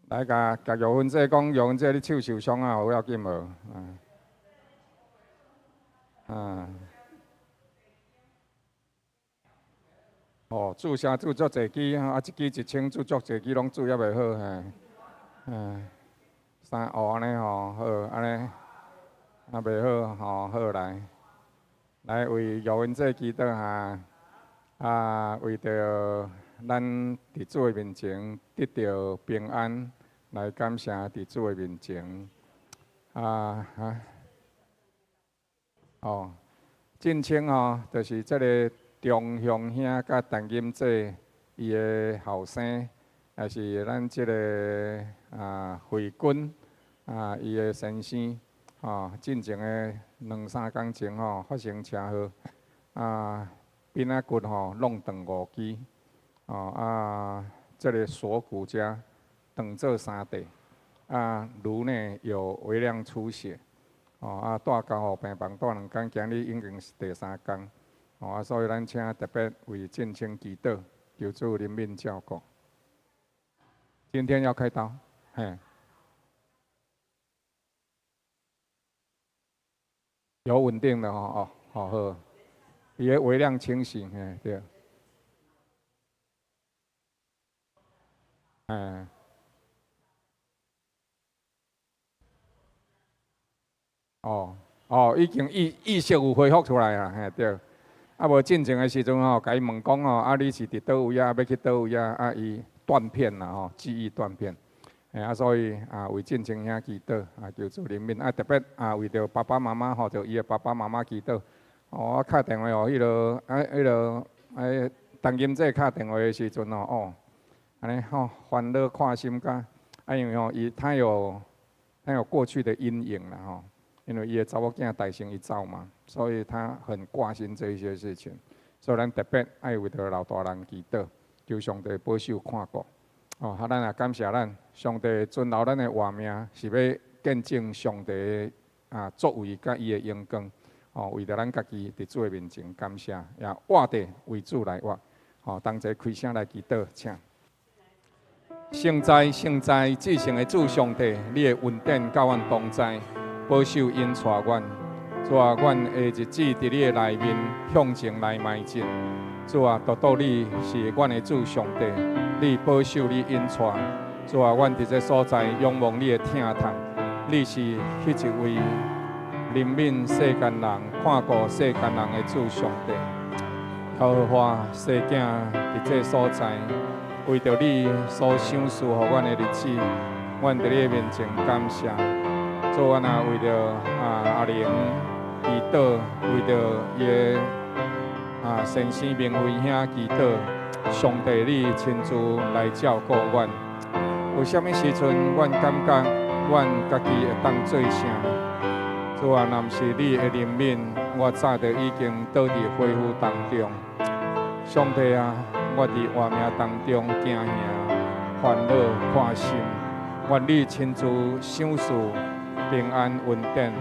來共共玉芬姐講，玉芬姐你手受傷啊，無要緊無？啊，啊，哦，注射注足濟支，啊，一支一千，注足濟支攏注猶袂好，嘿，嗯，三哦按呢吼，好，按呢，啊袂好吼，好來，來為玉芬姐祈禱哈，啊，為著咱佇主的面前得著平安，來感謝佇主的面前，啊哈，哦，進清吼，就是這个中雄兄佮陳金姐伊的後生，也是咱這个啊慧君啊伊的先生，吼，進前的兩三工前吼發生車禍，啊，髕仔骨吼弄斷五支。哦啊，這个鎖骨遮斷做三塊，啊，顱內有微量出血，哦啊，蹛加護病房蹛兩工，今日已經是第三工，哦啊，所以咱請特別為進清祈禱，求主憐憫照顧。今天要開刀，嘿，有穩定的哦，哦，好，伊个微量清醒，嘿，對。嗯，哦哦，已經意識有恢復出來啊，嘿對。啊無進前的時陣吼，共伊問講吼，啊你是佇佗位啊，欲去佗位啊？啊伊斷片啦吼，記憶斷片。嘿啊，所以啊為進前兄祈禱，啊求主憐憫，啊特別啊為著爸爸媽媽吼，就伊的爸爸媽媽祈禱。哦，我敲電話予彼落啊彼落哎陳金姐敲電話的時陣吼，哦。按呢吼，煩惱看心肝，啊因為吼伊他有過去的陰影啦吼，因為伊的查某囝大生伊走嘛，所以他很掛心這一些事情，所以咱特別愛為著老大人祈禱，求上帝保守看顧。哦，啊咱也感謝咱上帝存留咱的活命，是欲見證上帝的啊作為佮伊的榮光。哦，為著咱家己佇主的面前感謝，也活著為主來活。哦，同齊開聲來祈禱，請。聖哉，聖哉，至聖的主上帝，你的恩典佮阮同在，保守引帶阮。主啊，阮的日子佇你的內面向前來邁進。主啊，獨獨你是阮的主上帝，你保守你引帶。主啊，阮佇這所在仰望你的疼痛，你是彼一位憐憫世間人、看顧世間人的主上帝。耶和華，細囝佇這所在。為著你所賞賜予阮的日子，阮佇你的面前感謝。主，阮也為著啊阿玲祈禱，為著伊的啊先生明輝兄祈禱，上帝你親自來照顧阮。有啥物時陣，阮感覺阮家己會當做啥？主啊，若毋是你的憐憫，我早就已經倒佇火湖當中。上帝啊，我佇活命當中驚嚇、煩惱、看心，願你親自賞賜平安恩典。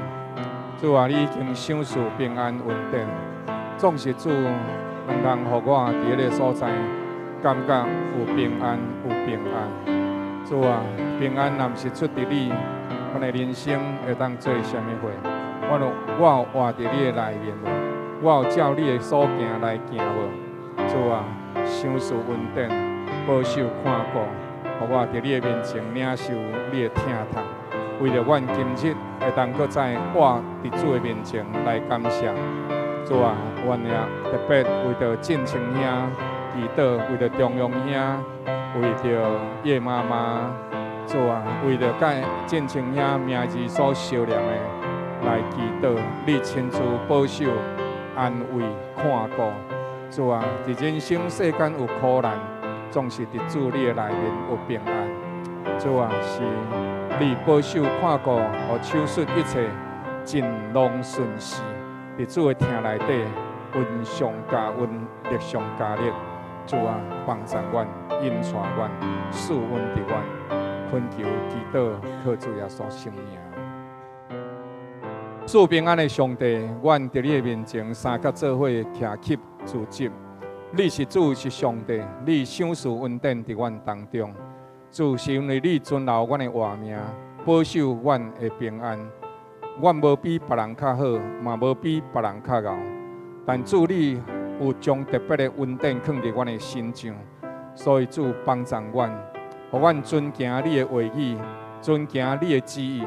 主啊，你已經賞賜平安恩典，總是主能通予我佇彼个所在感覺有平安，有平安。主啊，平安若毋是出佇你，阮的人生會當做啥物貨？我有活佇你的內面無？我有照你的所行來行無？主啊，賞賜恩典，保守看顧，予我佇你的面前領受你的疼痛。為著阮今日會當閣再活佇主的面前來感謝。主啊，阮也特別為著進清兄祈禱，為著中庸兄，為著葉媽媽，主啊，為著佮進清兄名字所相連的來祈禱，你親自保守、安慰、看顧。主啊，佇人生世間有苦難，總是佇主你的內面有平安。主啊，是你保守看顧，予手術一切盡攏順遂。佇主的疼內底，恩上加恩，力上加力。主啊，幫助阮，引帶阮，賜恩佇阮，懇求祈禱，靠主耶穌聖名。賜平安的上帝，阮佇你的面前三甲做伙徛起自執。你是主，是上帝，你賞賜恩典佇阮當中。主，是因為你存留阮的活命，保守阮的平安。阮無比別人較好，嘛無比別人較𠢕，但主你有將特別的恩典囥佇阮的身上，所以主幫助阮，予阮遵行你的話語，遵行你的旨意，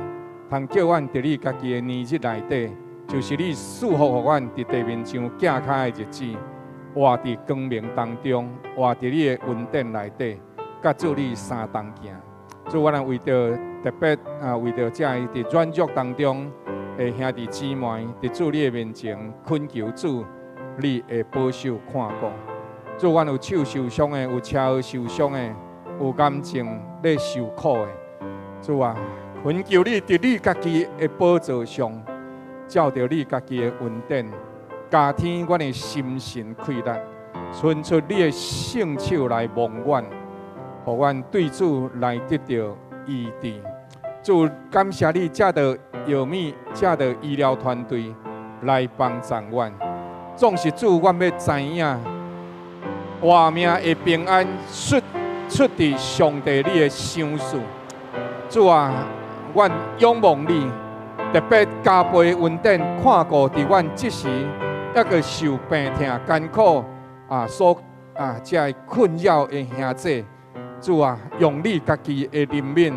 通叫阮佇你家己的年日內底，就是你賜福予阮佇地面上行跤的日子，活佇光明當中，活佇你的恩典內底，佮主你相同行。主，阮為著特別啊，為著這佇軟弱當中的兄弟姊妹，佇主你的面前懇求主，你的保守看顧。主，阮有手受傷的，有車禍受傷的，有癌症咧受苦的。主啊，懇求你佇你家己的寶座上，照著你家己的恩典，加添阮的心神氣力，伸出你的聖手來摸阮，予阮對主來得著醫治。主，感謝你藉著藥物，藉著醫療團隊來幫助阮。總是主，阮欲知影活命的平安出出佇上帝你的賞賜。主啊，阮仰望你，特別加倍恩典看顧佇阮這時猶閣受病痛艱苦啊所啊這个困擾的兄弟。主啊，用你家己的憐憫、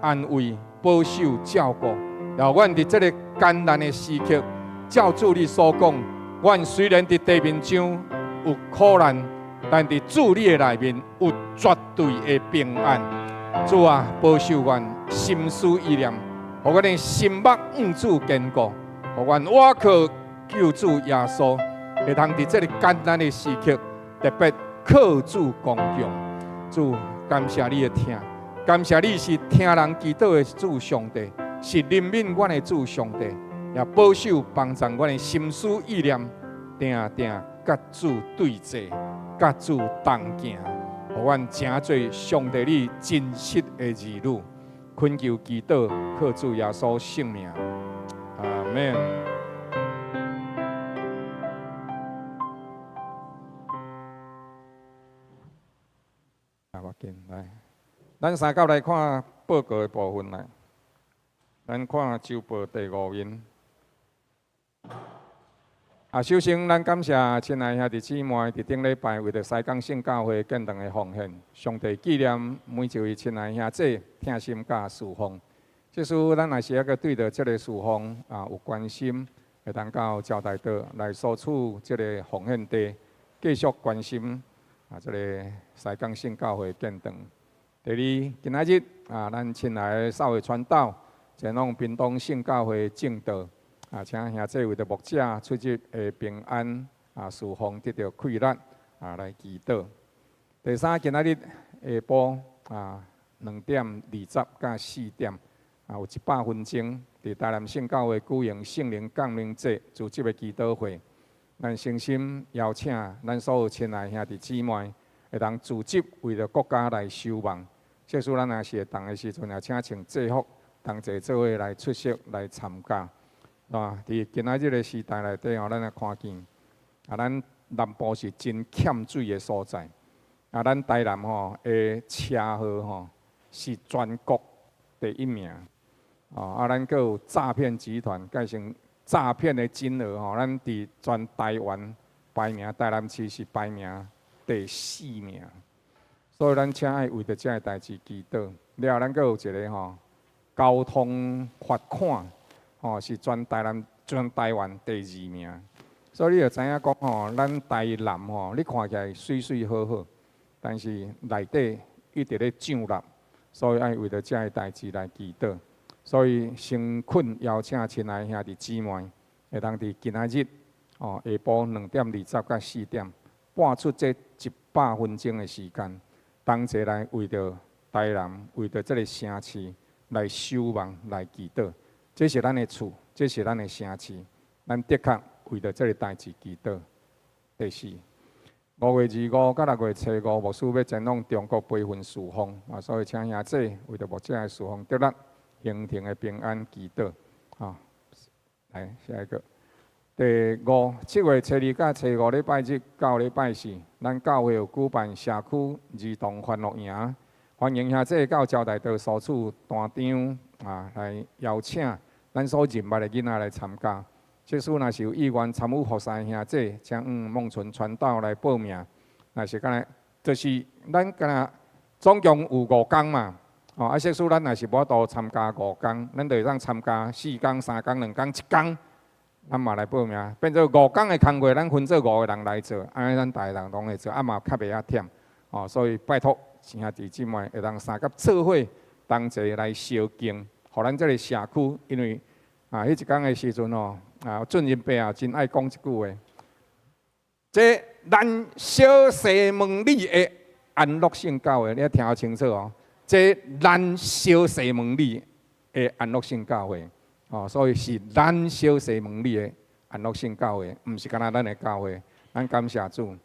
安慰、保守、照顧，予阮佇這个艱難的時刻，照主你所講，阮雖然佇地面上有苦難，但佇主你的內面有絕對的平安。主啊，保守阮心思意念，予阮的心目向主堅固，予阮倚靠救主耶穌，會通佇這个艱難的時刻，特別靠主剛強。主，感謝你的疼，感謝你是聽人祈禱的主上帝，是憐憫阮的主上帝，也保守幫助阮的心思意念，定定佮主對齊，佮主同行，予阮成做上帝你真實的兒女。懇求祈禱，靠主耶穌聖名，阿們。啊，無緊，來，咱三甲來看報告的部分來。咱看週報第五面。啊，首先咱感謝親愛兄弟姊妹佇頂禮拜為著西港聖教會建堂的奉獻，上帝紀念每一位親愛兄弟疼心佮侍奉。這使咱若是猶閣對著這个侍奉啊有關心，會當到招待桌來索取這个奉獻袋，繼續關心啊這个西港聖教會建堂。第二，今仔日啊，咱親愛的少會傳道前往屏東聖教會證道啊，請兄弟為著牧者出入的平安啊，侍奉得著氣力啊，來祈禱。第三，今仔日下晡啊2點20到4點啊，有100分鐘，佇台南聖教會舉行聖靈降臨節組織的祈禱會。咱誠心邀請咱所有親愛兄弟姊妹，會當組織為著國家來守望。這使咱若是會當的時陣，也請穿制服同齊做伙來出席來參加。啊，佇今仔日的時代內底吼，咱也看見啊，咱南部是真欠水的所在。啊，咱台南吼的車禍吼是全國第一名。哦，啊，咱閣有詐騙集團，蓋成詐騙的金額吼，咱佇全台灣排名，台南市是排名第四名。所以咱請愛為著這个代誌祈禱。了後，咱閣有一个吼交通罰款，吼是全台南、全台灣第二名。所以你就知影講吼，咱台南吼，你看起來媠媠好好，但是內底一直咧漲納，所以愛為著這个代誌來祈禱。所以誠懇邀請親愛兄弟姊妹，會當佇今仔日哦下晡2點20到4點，撥出這一百分鐘的時間，同齊來為著台南，為著這个城市來守望、來祈禱。這是咱的厝，這是咱的城市，咱的確為著這个代誌祈禱。第四，5月25到6月初五，牧師欲前往中國培訓事奉啊，所以請兄弟為著牧者的事奉得力、行程的平安祈禱。啊，來下一個。第五，7月初二到初五禮拜日到禮拜四，咱教會有舉辦社區兒童歡樂營，歡迎兄弟到招待道所處單張啊，來邀請咱所認捌的囡仔來參加。即使若是有意願參與服侍的兄弟，請孟純傳道來報名。若是敢若，就是咱敢若總共有五工嘛，哦，啊，即使咱若是無法度參加五工，咱就會當參加四工、三工、兩工、一工，咱嘛來報名。變做五工的工課，咱分做五個人來做，按呢咱逐个人攏會做，啊嘛較袂遐忝。哦，所以拜託兄弟姊妹會當相佮做伙同齊來相敬，予咱這个社區，因為啊，彼一工的時陣哦，啊，俊仁伯啊，真愛講這句話。這咱小西門里的安樂聖教會，你愛聽清楚哦。這咱小西門里的安樂聖教會，哦，所以是咱小西門里的安樂聖教會，毋是干焦咱的教會。咱感謝主，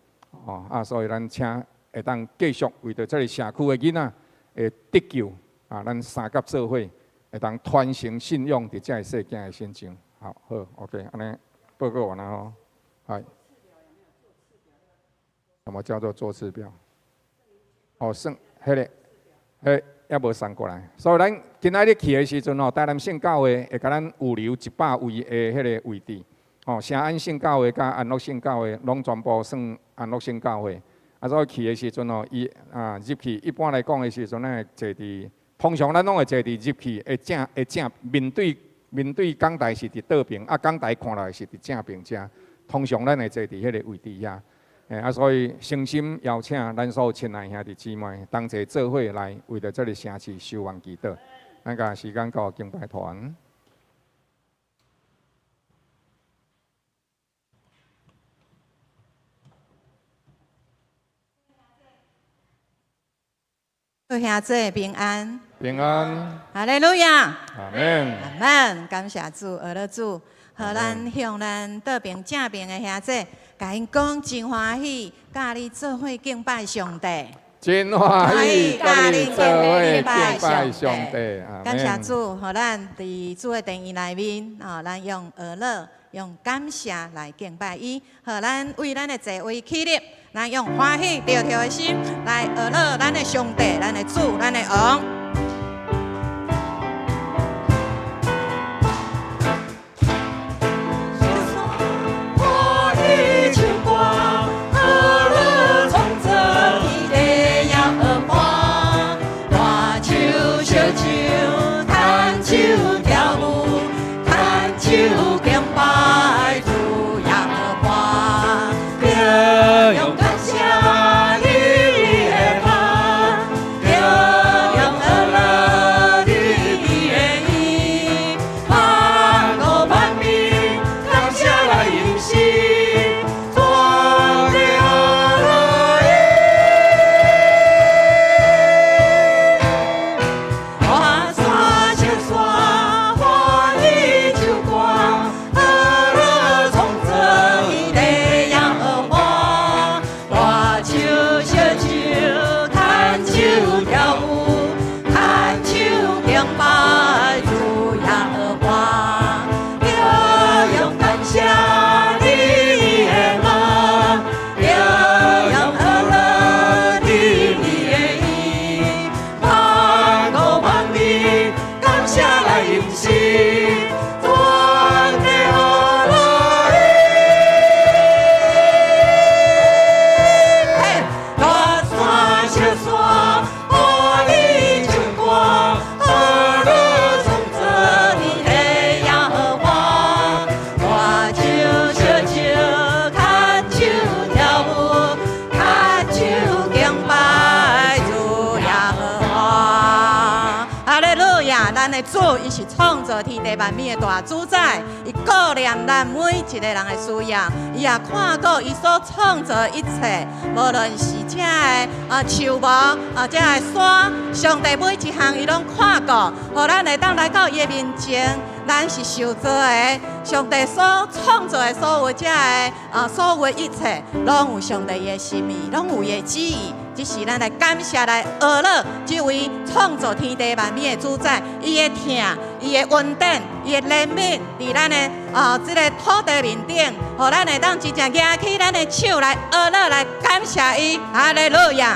哦啊，所以咱請會當繼續為著這个社區的囡仔的得救啊，咱相佮做伙，會當傳承信仰佇這个細囝的身上。好，好，OK，按呢報告完了吼，係。什麼叫做座次表？哦，算，彼个，彼猶無送過來。所以咱今仔日去的時陣吼，台南聖教會會共咱預留100位的彼个位置。哦，聖安聖教會佮安樂聖教會攏全部算安樂聖教會。啊，所以去的時陣吼，伊啊入去，一般來講的時陣，咱會坐佇，通常咱攏會坐佇入去的正的正面對面對講台是佇倒爿，啊講台看落來是佇正爿遮。通常咱會坐佇彼个位置遐。啊，所以誠心邀請咱所有親愛兄弟姊妹同齊做伙來，為著這个城市守望祈禱。咱共時間交敬拜團。各兄弟平安，平安，哈利路亞，阿門，阿門，感謝主，阿樂主，予咱向咱倒爿正爿的兄弟，共𪜶講真歡喜，佮你做伙敬拜上帝，真歡喜，佮你做伙敬拜上帝，感謝主，予咱佇主的殿內面，哦，咱用阿樂、用感謝來敬拜伊，予咱為咱的座位起立，咱用歡喜、著跳的心來阿樂咱的上帝、咱的主、咱的王。主，伊是創造天地萬物的大主宰，伊顧念咱每一个人的需要，伊也看顧伊所創造的一切，無論是這个啊樹木啊，這个山，上帝每一項伊攏看顧，予咱會當來到伊的面前，咱是受造的，上帝所創造的所有這个啊所有的一切，攏有上帝的心意，攏有伊的旨意。只是咱來感謝來阿樂這位創造天地萬物的主宰，伊的疼，伊的恩典，伊的憐憫，佇咱的啊這个土地面頂，予咱會當真正舉起咱的手來阿樂來感謝伊，哈利路亞。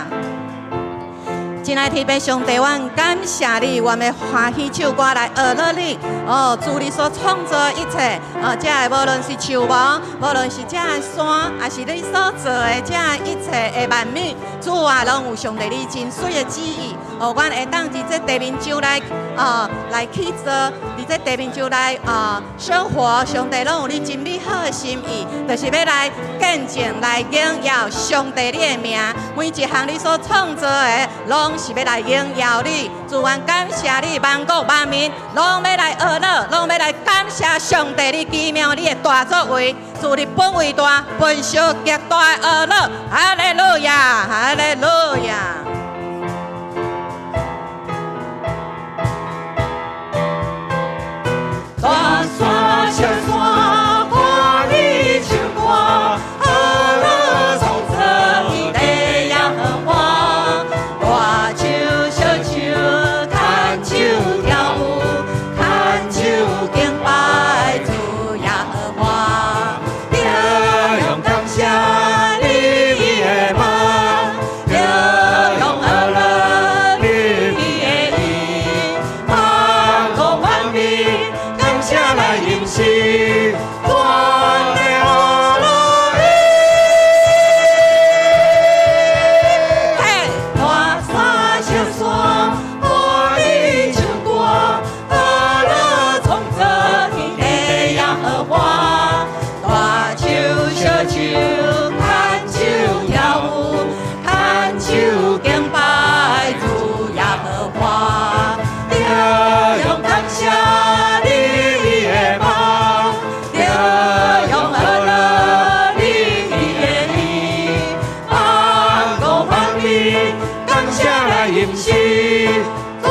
親愛天父上帝，阮感謝你，阮欲歡喜唱歌來學樂你。哦，主你所創造一切，哦，這个無論是樹木，無論是這个山，抑是你所造的這一切的萬物，主啊，攏有上帝你真媠的旨意。哦，阮會當佇這地面上來，哦，來去做，佇這地面上來啊生活，上帝攏有你真美好的心意，就是欲來見證、來榮耀上帝你的名。每一項你所創造的，攏是欲來榮耀你。主，阮感謝你，萬國萬民攏欲來學樂，攏欲來感謝上帝你奇妙你的大作為。主你本為大，分受極大的學樂。哈利路亞，哈利路亞。大山小山，歡喜唱歌，學樂創造天地耶和華。大樹小樹，牽手跳舞，牽手敬拜主耶和華。著用感謝你的夢，著用學樂你的意，萬國萬民感謝來認識，全地學樂你。嘿，大山小山，歡喜唱歌，學樂創造天地耶和華。大樹小樹，牽手跳舞，牽手敬拜主耶和華。著用感謝你的夢，著用學樂你的意，萬國萬民感謝來認識，全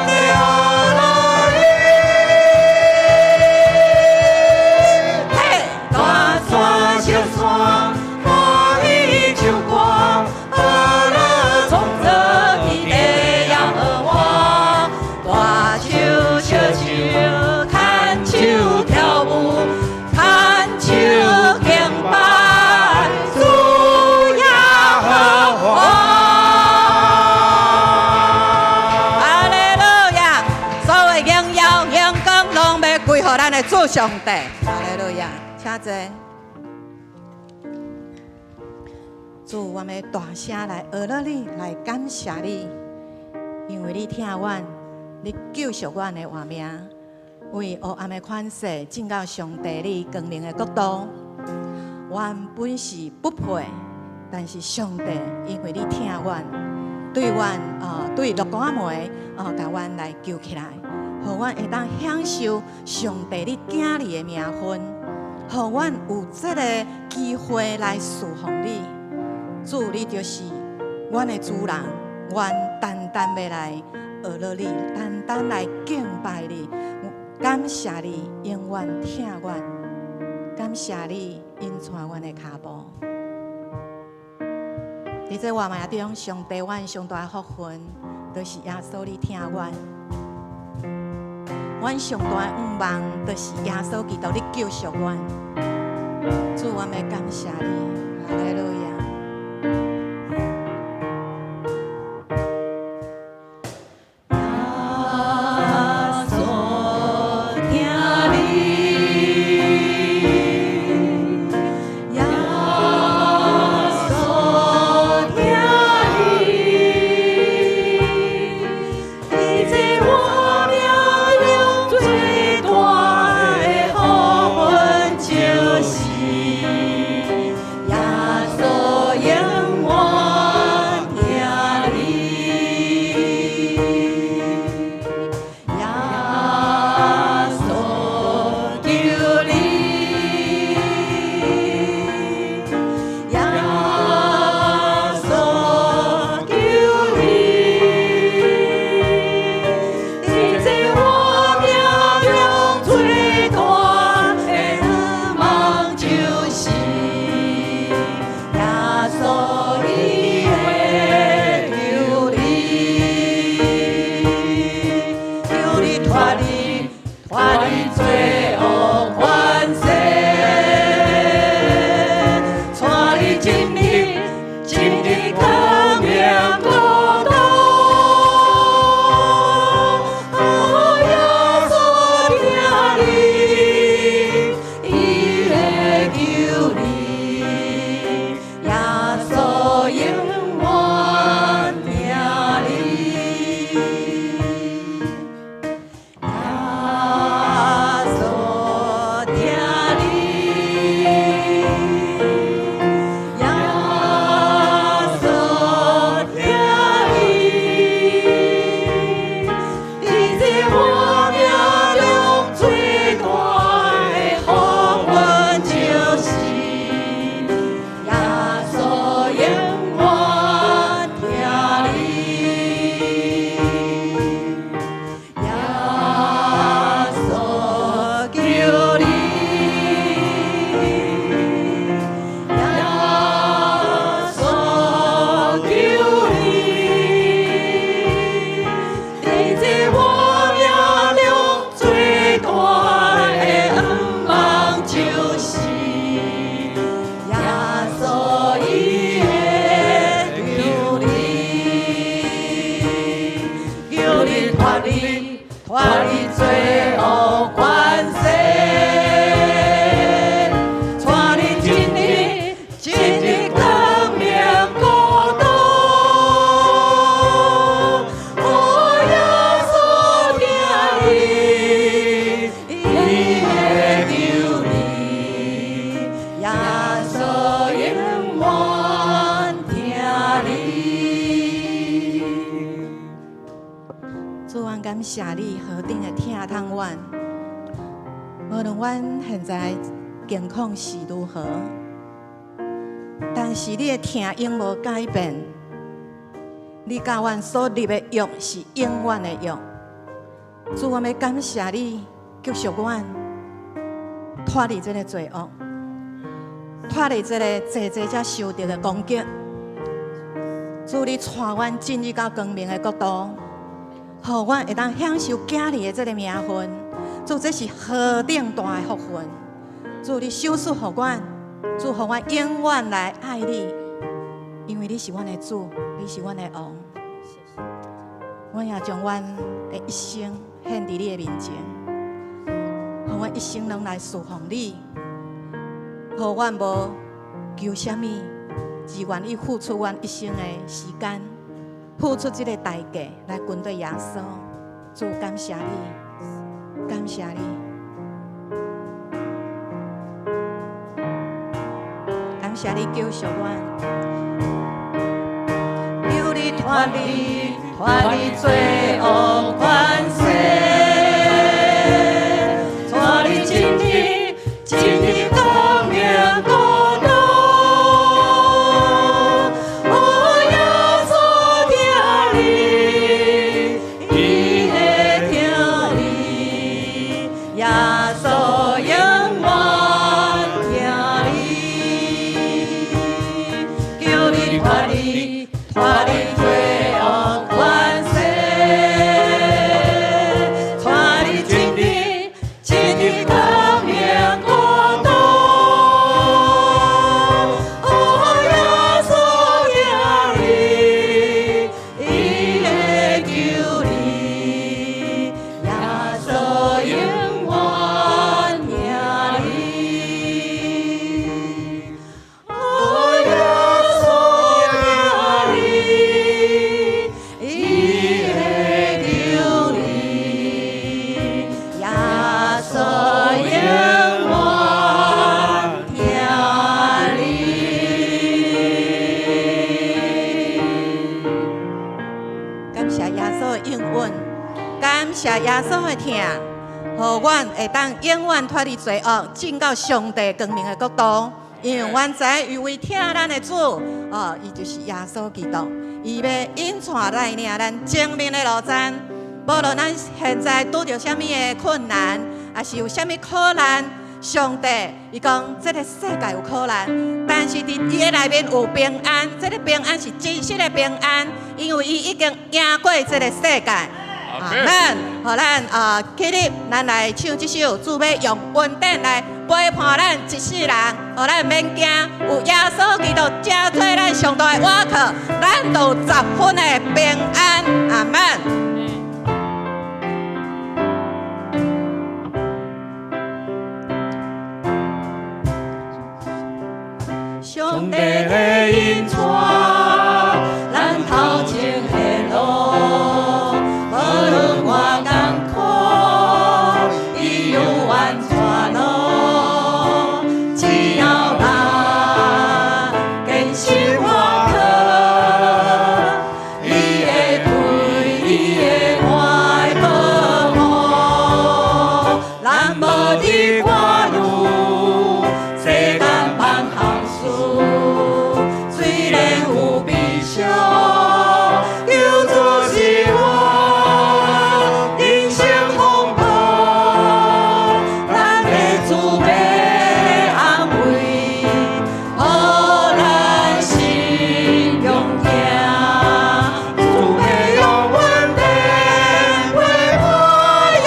地學樂你。嘿，大山小山，歡喜唱歌，學樂創造天地耶和華。大樹小樹，牽手跳舞，牽手敬拜主耶和華。哈利路亞！所有榮耀、榮光，攏欲歸予咱的主上帝。哈利路亞！請坐。主，我欲大聲來學樂你，來感謝你，因為你疼阮，你救贖阮的活命，為黑暗的權勢進到上帝你光明的國度。阮本是不配，但是上帝因為你疼阮，對阮啊，對落谷仔門啊，共阮來救起來，予阮會當享受上帝你囝兒的名分，予阮有這个機會來侍奉你。主，你就是阮的主人，阮單單欲來學樂你，單單來敬拜你，感謝你永遠疼阮，感謝你引帶阮的跤步。佇這活命中，上帝阮上大的福分，就是耶穌你疼阮。阮上大的願望，就是耶穌基督你救贖阮。主，阮欲感謝你，哈利路亞。耶穌疼你，耶穌疼你，佇這活命中最大的福分，就是耶穌永遠疼你，耶穌救你，耶穌救你，佇這活命中最大的願望，就是救你，耶穌永遠疼你，耶穌疼你，耶穌疼你，佇這我命中最大的福分就是耶穌永遠疼你，耶穌救你，耶穌救你，佇這我命中最大的願望就是耶穌伊會救你，救你脫離罪惡權勢，帶你進入光明國度。哦，耶穌疼你，伊會救你，耶穌永遠疼你。主，阮感謝你何等的疼痛阮，無論阮現在境況是如何，但是你的疼永無改變。你佮阮所立的約是永遠的約。主，我欲感謝你救贖阮，脫離這个罪惡，脫離這个濟濟才受著的攻擊。主，你帶阮進入到光明的國度，予阮會當享受囝兒的這个名分。主，這是何等大的福分！主，你賞賜予阮，主，予阮永遠來愛你，因為你是阮的主，你是阮的王。阮也將阮的一生獻佇你的面前，予阮一生攏來侍奉你，予阮無求啥物，只願意付出阮一生的時間，付出這个代價來跟隨耶穌。主，感謝你，感謝你，感謝你救贖阮，求你脫離罪惡權勢，帶你進入光明國度。哦，耶穌疼你，伊會疼你，耶穌永遠疼你，求你脫離罪惡權勢，帶你進入光明國度。哦，耶穌疼你，伊會救你，耶穌永遠疼你。哦，耶穌疼你，伊會救你，耶穌永遠疼你。感謝耶穌的應允，感謝耶穌的疼，予阮會當永遠脫離罪惡，進到上帝光明的國度。因為阮知影有位疼咱的主，哦，伊就是耶穌基督，伊欲引帶帶領咱生命的路程。無論咱現在拄著啥物的困難，抑是有啥物苦難，上帝伊講這个世界有苦難，但是佇伊的內面有平安，這个平安是真實的平安，因為伊已經贏過這个世界。阿門。予咱啊起立，咱來唱這首，主欲用恩典來陪伴咱一世人，予咱免驚，有耶穌基督成做咱上大的倚靠，咱就十分的平安。阿門。上帝的引帶，咱頭前的路，無論偌艱苦，伊永遠帶路。只要咱堅心倚靠，伊會對伊的愛保護。咱無佇掛慮，世間萬項事，雖然有悲傷，求主是阮人生風波，咱的主欲安慰，予咱心勇行。主欲用恩典陪伴，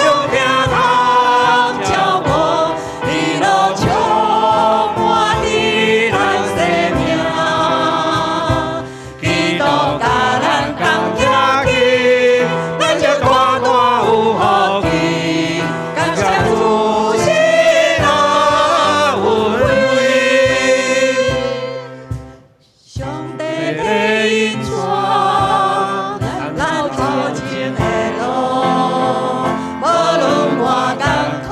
用疼痛照顧，喜樂充滿佇咱生命。基督佮咱同行去，咱就大大有福氣。感謝主是那恩惠。上帝的引帶，咱頭前的路，無論偌艱苦，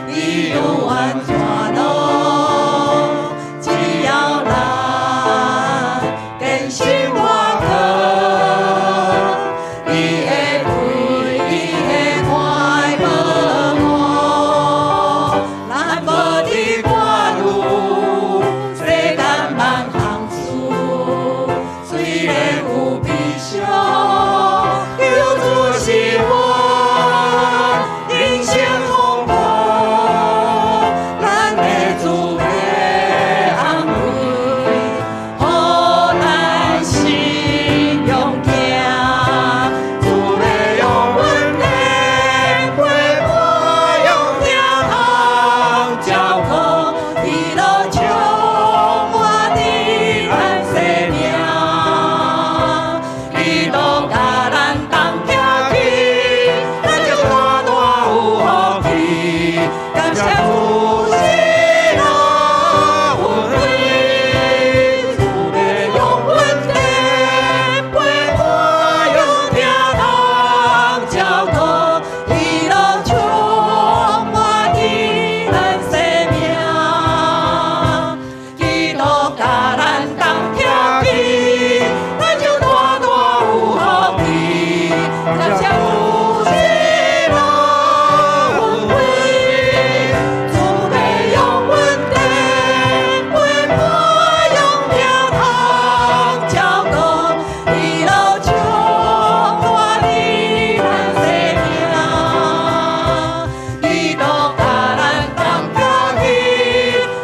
伊永遠帶路。只要咱堅心倚靠，伊會對伊的愛保護。咱無佇掛慮，世間萬項事，雖然有悲傷，求主是阮人生風波，咱的主欲安慰，予咱心勇行。主欲用恩典陪伴，用疼痛照顧，喜樂充滿佇咱生命。基督佮咱同行去，咱就大大有福氣。感謝主是那恩惠，主欲用恩典陪伴，用疼痛照顧，喜樂充滿佇咱生命。基督佮咱同行去，咱就大大有福氣。感謝主是那恩惠，主欲用恩典陪伴，用疼痛照顧，喜樂充滿佇咱生命。基督佮咱同行去，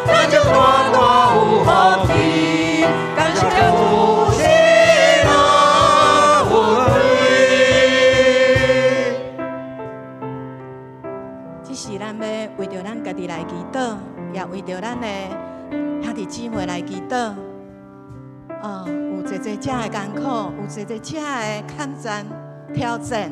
咱就大大有福氣。感謝主主是那恩惠。這是咱欲為著咱家己來祈禱，也為著咱的兄弟姊妹來祈禱。哦，有濟濟遮的艱苦，有濟濟遮的困難挑戰，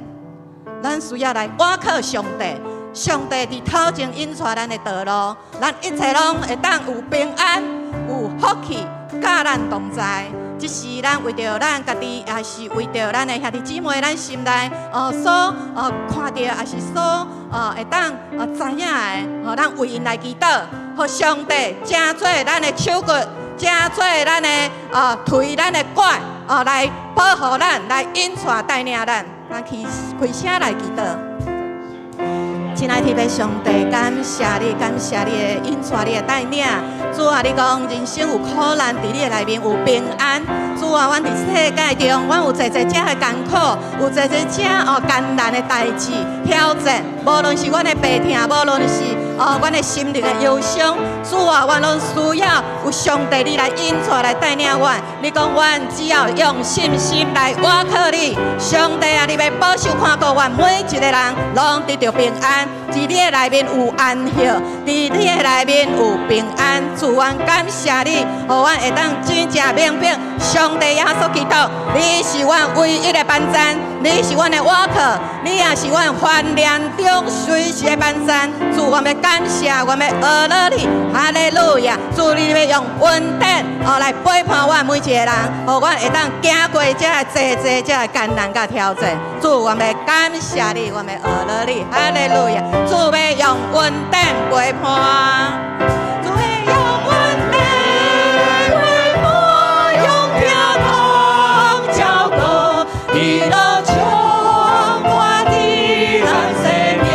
咱需要來倚靠上帝。上帝佇頭前引帶咱的道路，咱一切攏會當有平安、有福氣，佮咱同在。這是咱為著咱家己，也是為著咱的兄弟姊妹，咱心內哦所哦看著，也是所哦會當哦知影的，予咱為𪜶來祈禱，予上帝成做咱的手骨，成做咱的哦腿、咱的拐哦來保護咱，來引帶帶領咱，咱去開聲來祈禱。親愛的天父上帝，感謝你，感謝你的引帶，你的帶領。主啊，你講人生有苦難，佇你的內面有平安。主啊，阮佇世界中，阮有濟濟遮的艱苦，有濟濟遮哦艱難的代誌挑戰。無論是阮的病痛，無論是哦阮的心靈的憂傷，主啊，阮攏需要有上帝你來引帶來帶領阮。你講阮只要用信心來倚靠你，上帝啊，你欲保守看顧阮每一個人，攏得著平安。佇你的內面有安息，佇你的內面有平安。主，阮感謝你，予阮會當真正明白，上帝耶穌基督，你是阮唯一的幫贊，你是阮的倚靠，你也是阮患難中隨時的幫贊。主，阮欲感感謝，阮欲學樂你，哈利路亞！主，你欲用恩典哦來陪伴阮每一个人，予阮會當行過這个濟濟這个艱難佮挑戰。主，阮欲感謝你，阮欲學樂你，哈利路亞！主欲用恩典陪伴，主欲用恩典陪伴，用疼痛照顧，喜樂充滿佇咱生命，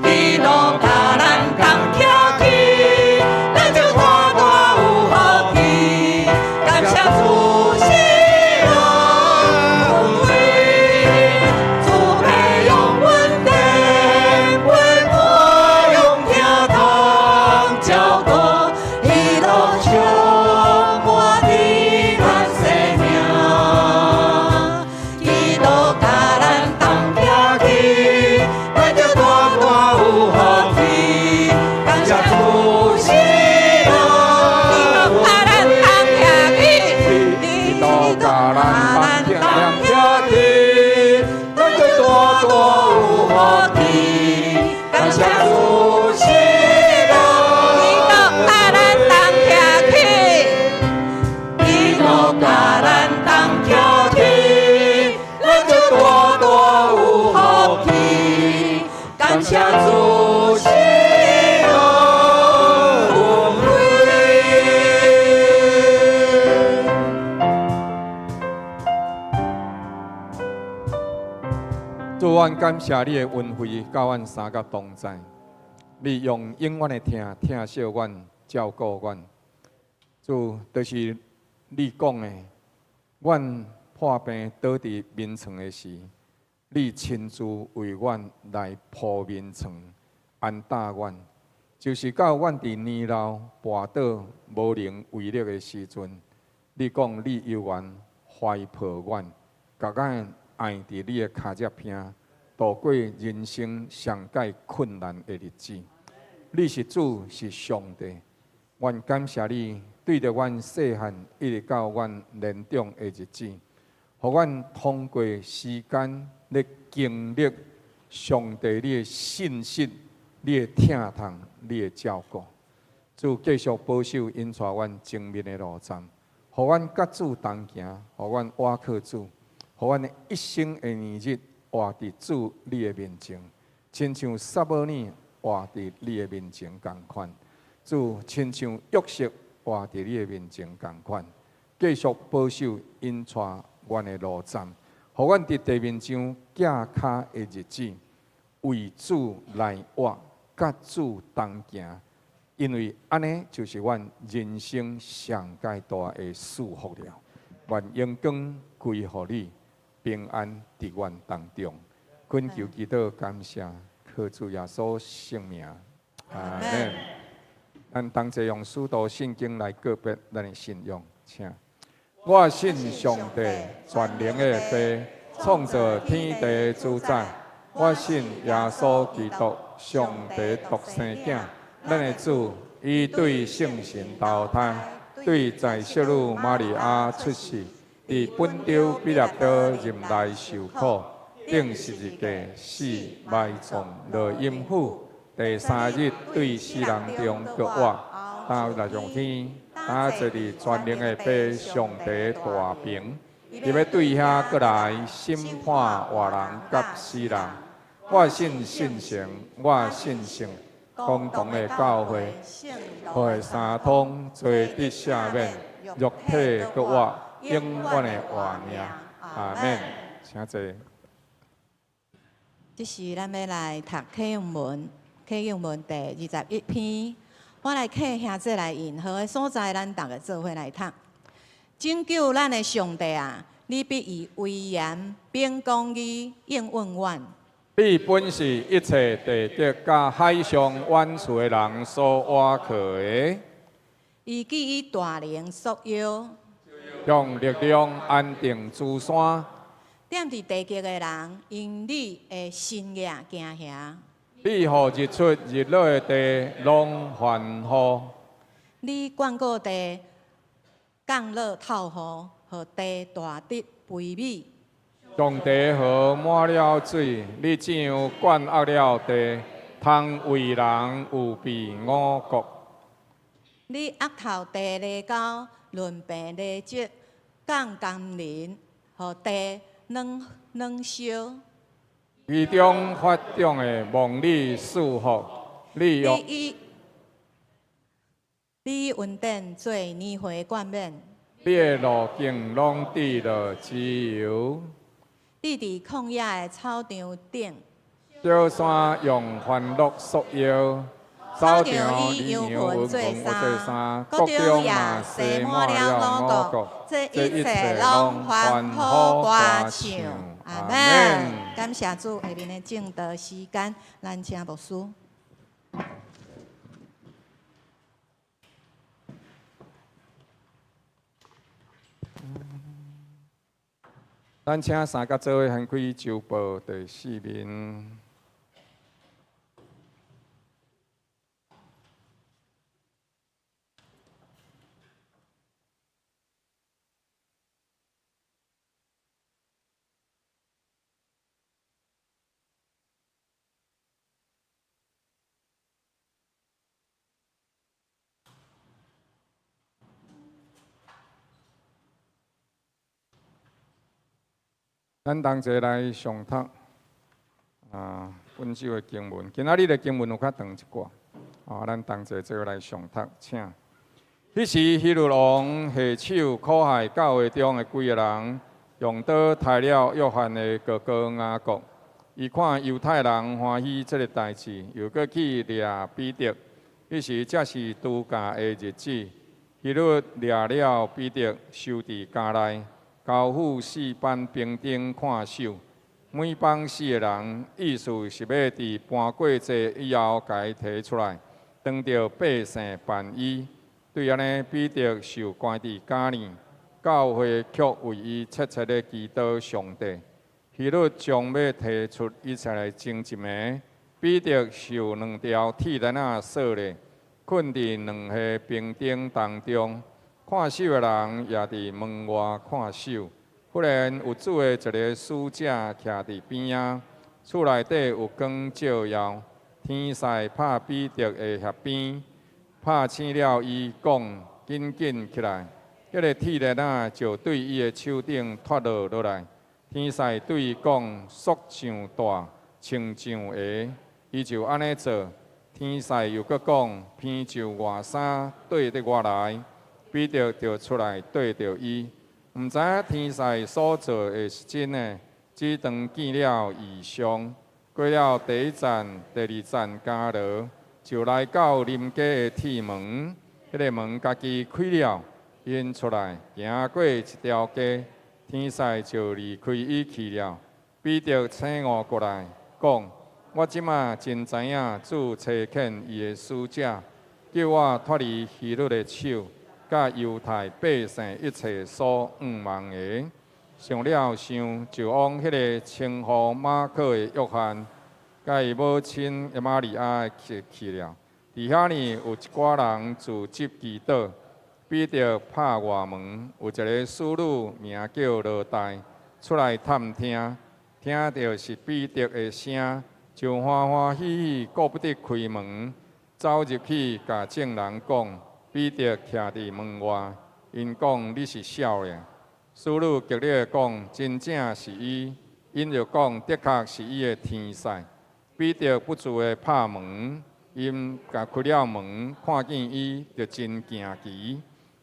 基督共咱同徛起，咱就大大有福氣。感謝主喜樂恩惠，主欲用恩典陪伴，用疼痛照顧，喜樂充滿佇咱生命。基督共咱同徛起，咱就大大有福氣。感謝主喜樂，基督共咱同徛起，基督共咱同徛起，咱就大大有福氣。感謝主喜樂，基督共咱同徛起，基督共咱同徛起，咱就大大有福氣。感謝主喜樂恩惠。主，阮感謝你的恩惠，佮阮三甲同在。你用永遠的疼疼惜阮，照顧阮。主，就是你講的，阮破病倒佇眠床的時，你親自為阮來鋪眠床，安搭阮。就是到阮佇年老跋倒無能為力的時陣，你講你猶原懷抱阮，共阮按佇你的跤脊邊，度過人生上蓋困難的日子。你是主，是上帝，阮感謝你，對著阮細漢一直到阮年長的日子，予阮通過時間咧經歷上帝你的信實、你的疼痛、你的照顧。主繼續保守引帶阮前面的路站，予阮佮主同行，予阮倚靠主，予阮的一生的年日活佇主你的面前，親像撒母耳活佇你的面前仝款。主親像約瑟活佇你的面前仝款，繼續保守引帶阮的路站，予阮佇地面上行跤的日子，為主來活，佮主同行，因為按呢就是阮人生上蓋大的祝福了。願榮光歸予你，平安佇阮當中。懇求祈禱感謝，靠主耶穌聖名，阿門。咱同齊用使徒信經來告別咱的信仰，請。我信上帝全能的父，創造天地主宰。我信耶穌基督，上帝獨生囝，咱的主，伊對聖神投胎，對在聖女瑪利亞出世，佇本丟彼拉多入內受苦，釘十字架死埋葬落陰府，第三日對死人中復活，擔來上天，擔坐佇全能的父上帝大爿，伊欲對遐閣來審判活人佮死人。我信聖神，我信聖公同的教會，予三通罪得赦免，肉體復活，永遠的活命。阿門。請坐。這時咱欲來讀啟應文，啟應文第21篇。我來請兄姊來引，好的所在，咱逐个做伙來讀。拯救咱的上帝啊，你必以威嚴、秉公義應允阮。你本是一切地極佮海上遠處的人所倚靠的。伊既以大能束腰，用力量安定諸山。踮佇地極的人，因你的神額驚嚇。你予日出日落的地攏歡呼。你眷顧地降落透雨，予地大得肥美。上帝河滿了水，你怎樣灌壓了地，通為人預備五穀。你額頭戴犁溝，輪平犁脊，降甘霖，予地軟軟燒。其中發長的蒙你賜福，你用你以恩典做年歲冠冕。你的路徑攏得著自由。你佇曠野的草場頂，小山用歡樂束腰，草場以以羊群羊群做做衫，衫，谷中也盛盛滿了五穀，這一切攏歡呼歌唱。阿們。感謝主，下面的證道時間，咱請牧師。咱請三甲做伙掀開週報第四面。咱同齊來上讀本週的經文。今仔日的經文有較長一寡，咱同齊做來上讀，請。彼時希律王下手苦害教會中的幾个人，用刀刣了約翰的哥哥雅各。伊看猶太人歡喜這个代誌，又閣去掠彼得。彼時正是度假的日子，希律掠了彼得，收佇監內。交付四班兵丁看守，每幫四个人，意思是欲佇搬過節以後，共伊提出來，當著百姓辦伊。對按呢，彼得受關佇監裡，教會卻為伊切切咧祈禱上帝。希律將欲提出伊出來前一暝，彼得受兩條鐵鏈仔鎖咧，睏佇兩个兵丁當中。看守的人也佇門外看守。忽然有主的一个使者徛佇邊仔，厝內底有光照耀，天使拍彼得的額邊，拍醒了伊，講：緊緊起來！彼个鐵鏈仔就對伊的手頂脫落落來。天使對伊講：束上帶，穿上鞋。伊就按呢做。天使又閣講：披上外衫，綴著我來。彼得就出來綴著伊，毋知影天使所做的是真的，只當見了異象。過了第一層、第二層監牢，就來到臨街的鐵門，彼个門家己開了，𪜶出來，行過一條街，天使就離開伊去了。彼得醒悟過來，講：我這馬真知影主差遣伊的使者，救我脫離希律的手。佮猶太百姓一切所向望的，想了想，就往彼个稱呼馬可的約翰，佮伊母親的瑪利亞去了。佇遐呢，有一寡人聚集祈禱。彼得拍外門，有一个使女名叫羅黛，出來探聽，聽著是彼得的聲，就歡歡喜喜，顧不得開門，走入去，共眾人講。彼得徛佇門外，𪜶講你是痟的。使女極力講，真正是伊。𪜶就講，的確是伊的天使。彼得不住的拍門，𪜶共開了門，看見伊就真驚奇。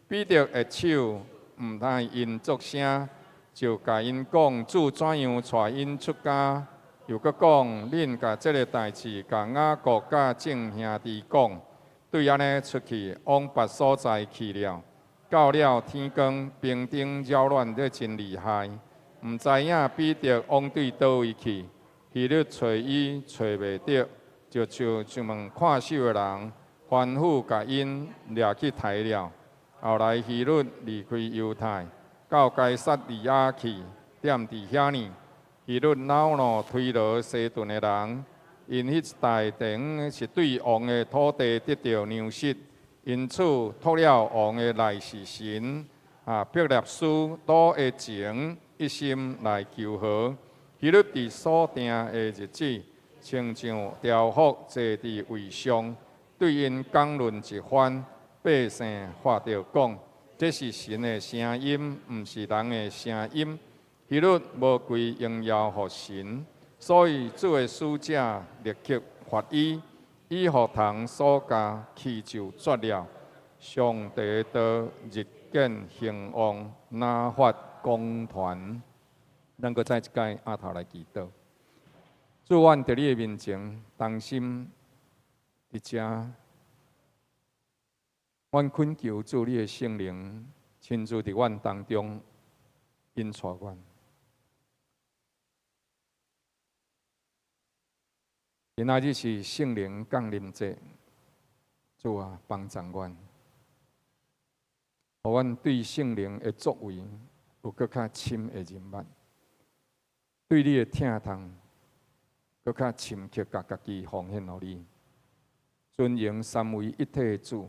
彼得握手，毋通𪜶作聲，就共𪜶講主怎樣帶𪜶出監，又閣講恁共這个代誌共雅各佮眾兄弟講。對按呢出去，往別所在去了。到了天光，兵丁擾亂得真厲害，毋知影彼得往對佗位去。希律揣伊揣袂著，就就問看守的人，吩咐共𪜶掠去刣了。後來希律離開猶太，到該撒利亞去，踮佇遐呢。希律惱怒推羅西頓的人。𪜶彼一帶地方是對王的土地得著糧食，因此託了王的內侍臣伯納斯都的情一心來求和。希律佇所定的日子，親像調伏坐佇位上，對𪜶講論一番，百姓發著講：這是神的聲音，毋是人的聲音。希律無歸榮耀予神，所以主的使者立刻罰伊，以予蟲所咬，氣就絕了。上帝的道日見興旺，若發廣傳。咱閣再一擺阿頭來祈禱。主，阮佇你的面前，同心佇遮，阮懇求主你的聖靈親自佇阮當中引帶阮。今仔日是聖靈降臨節，主啊，幫助阮，予阮對聖靈的作為有閣較深的認捌，對你的疼痛閣較深刻，共家己奉獻予你，尊榮三位一體的主，